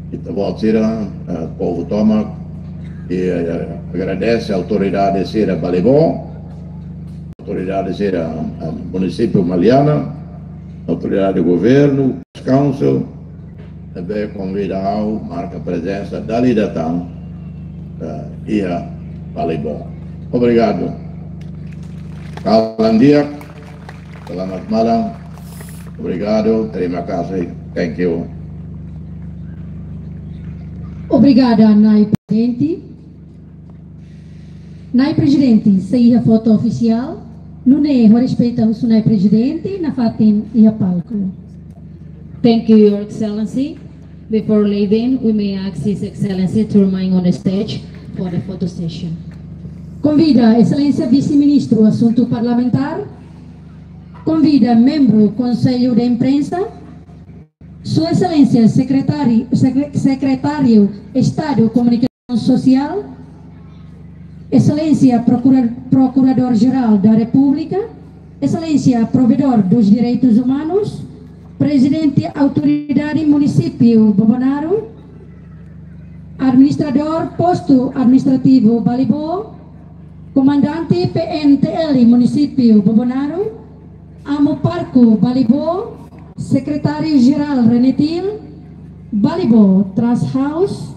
ita-boot sira, eh, povu tomak, i, eh, agradese autoridade sira Balibo, autoridade sira, eh, munisípiu Maliana, autoridade governu, Council, ne'ebé konvida ha'u marka prezensa dala ida tan, eh, iha Balibo. Obrigadu. Kalan di'ak, selamat malam. Obrigadu, terima kasih. Thank you. Obrigada, Na'i Prezidente. Na'i Prezidente, sei iha foto ofisiál, nune'e ho respeitu husu Na'i Prezidente nafatin iha palku. Thank you, Your Excellency. Before leaving, we may ask His Excellency to remain on the stage for the photo session. Konvida Exelénsia Vise-Ministru Asuntu Parlamentár, konvida membru Konsellu de Imprensa, Sua Exelénsia Sekretáriu, Sekre-, Sekretáriu Estadu Komunikasaun Sosiál, Exelénsia Prokura-, Prokuradór-Jerál da Repúblika, Exelénsia Provedór dos Direitos Umanus, Prezidente Autoridade Munisípiu Bobonaro, Administradór Postu Administrativu Balibo, Komandante P N T L Munisípiu Bobonaro, Amu Parku Balibo, Sekretáriu-Jerál RENETIL, Balibo Trust House.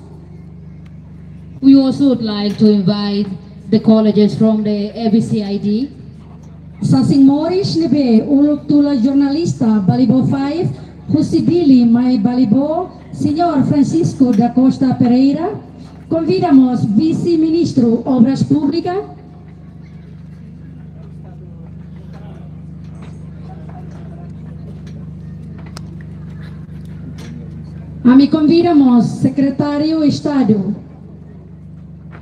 We also would like to invite the colleagues from the A B C I D. Sasin moris ne'ebé uluk tula jornalista Balibo Five, husi Dili mai Balibo, Señór Francisco da Costa Pereira, konvida mós Vise-Ministru Obras Públikas, ami konvida mós Sekretáriu Estadu,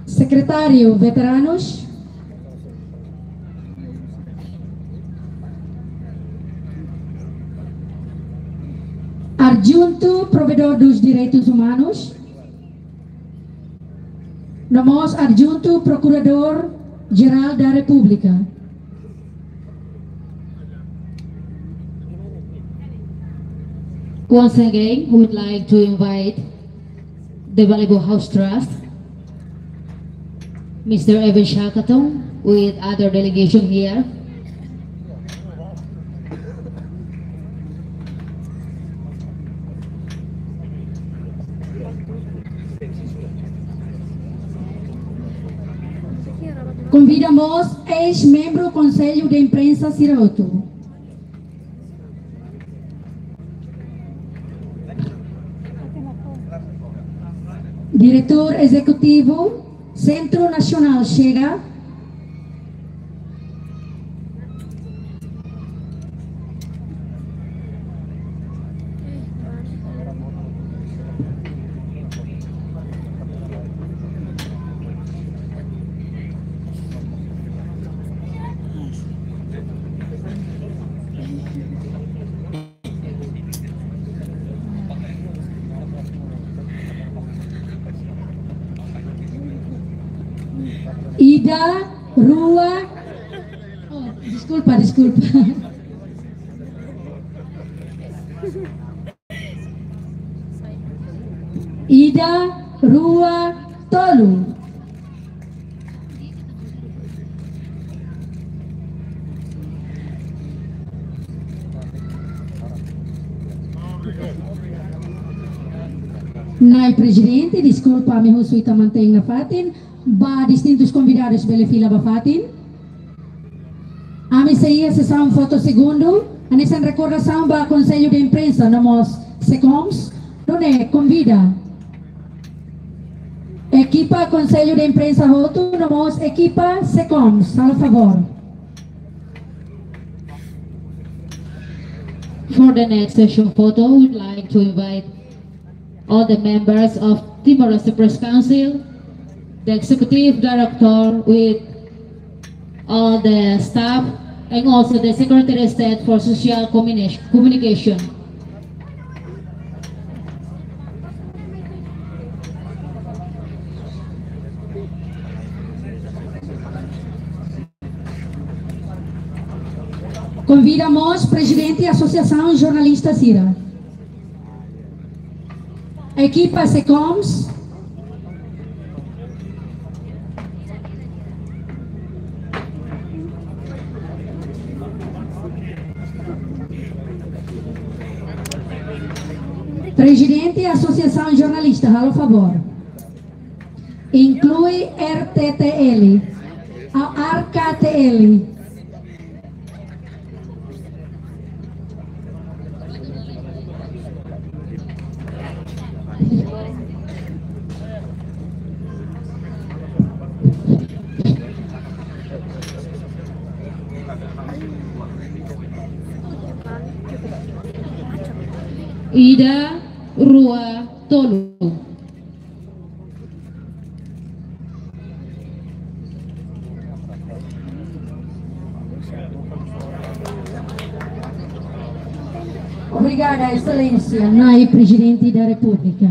Sekretáriu Veteranus, Adjuntu Provedór dos Direitos Umanus, no mós Adjuntu Prokuradór-Jerál da Repúblika. Once again, we would like to invite the Balibo House Trust, Mister Evan Shakaton with other delegation here. Konvida mós eis-membru Konsellu de Imprensa sira hotu. Diretór Ezekutivu Sentru Nasionál Chega. Ida, rua. Oh, deskulpa, deskulpa. Ida, rua, tolu. Na'i Prezidente, deskulpa, ami husu ita mantein nafatin, ba distintus konvidadus bele fila ba fatin. Ami sei iha sesaun foto segundu, hanesan rekordasaun ba Konsellu de Imprensa, no mós SECOMS, nune'e konvida ekipa Konsellu de Imprensa hotu, no mós ekipa SECOMS, halo favór. For the next session photo, we'd like to invite all the members of Timor-Leste Press Council, the executive director with all the staff, and also the Secretary of State for Social Communi-, Communication. Konvida mós Prezidente Asosiasaun Jornalista sira. Ekipa SECOMS. Prezidente Asosiasaun Jornalista, halo favór. Inklui R T T L, a R K T L. Ida, rua, tolu. Obrigada, Exelénsia, Na'i Prezidente da Repúblika.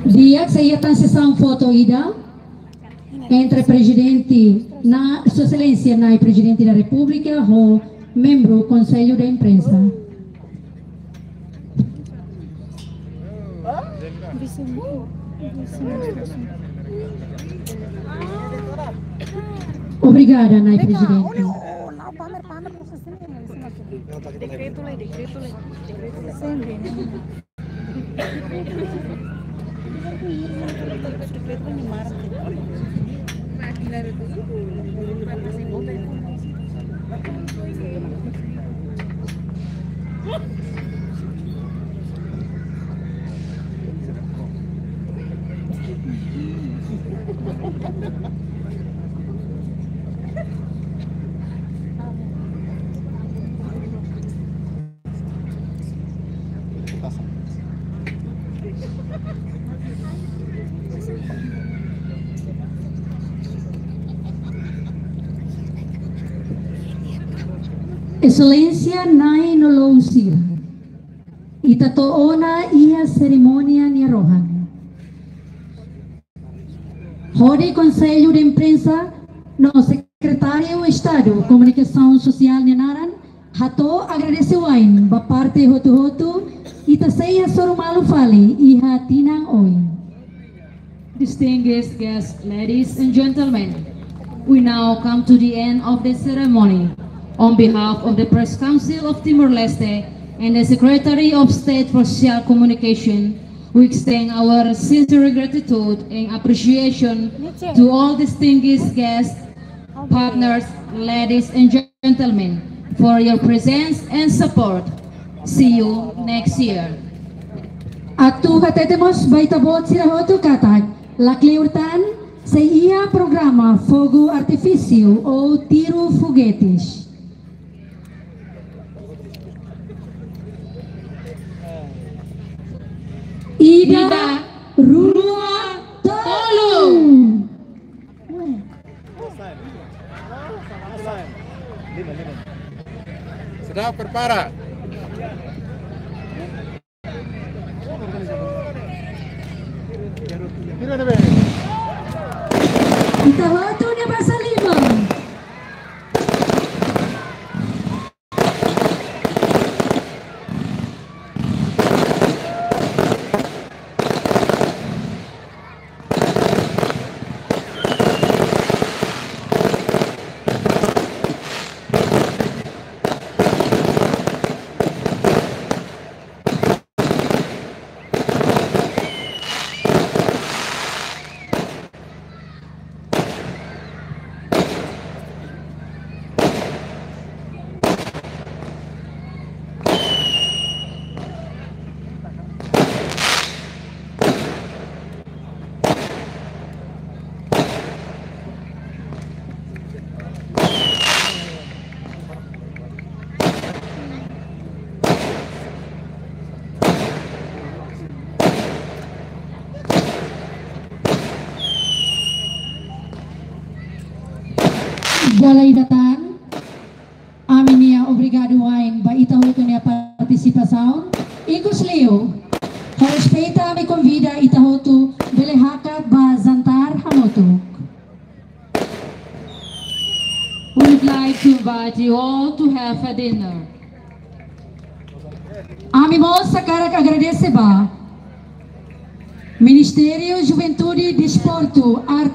Di'ak, sei iha tan sesaun foto ida entre Prezidente, Sua Exelénsia Na'i Prezidente da Repúblika ho membru Konsellu de Imprensa. Obrigada, Na'i Prezidente. Dekretu lai, dekretu lai, dekretu lai. Exelénsia Na'i no Lou sira, ita to'o ona iha serimónia nia rohan. Hodi Konsellu de Imprensa Entaun, Sekretáriu Estadu Komunikasaun Sosiál nia naran, hato'o agradesimentu ba parte hotu-hotu, ita sei hasoru malu fali iha tinan oin. Distinguished guests, ladies and gentlemen, we now come to the end of the ceremony. On behalf of the Press Council of Timor-Leste and the Secretary of State for Social Communication, we extend our sincere gratitude and appreciation to all distinguished guests, partners, ladies and gentlemen, for your presence and support. See you next year. Atu hatete mós ba ita-boot sira hotu katak, lakleur tan, sei iha programa fogu artifísiu ou tiru fogetes. Ida, rua, tolu. Sedap, prepara. Ita hotu nia basa liman. Dala ida tan, ami-nia obrigadu wa'in ba ita hotu nia partisipasaun. Ikusliu, ho respeitu ami konvida ita hotu bele hakat ba jantar hamutuk. We would like to invite you all to have a dinner. Ami mós hakarak agradese ba Ministériu Juventude, Desportu, Arte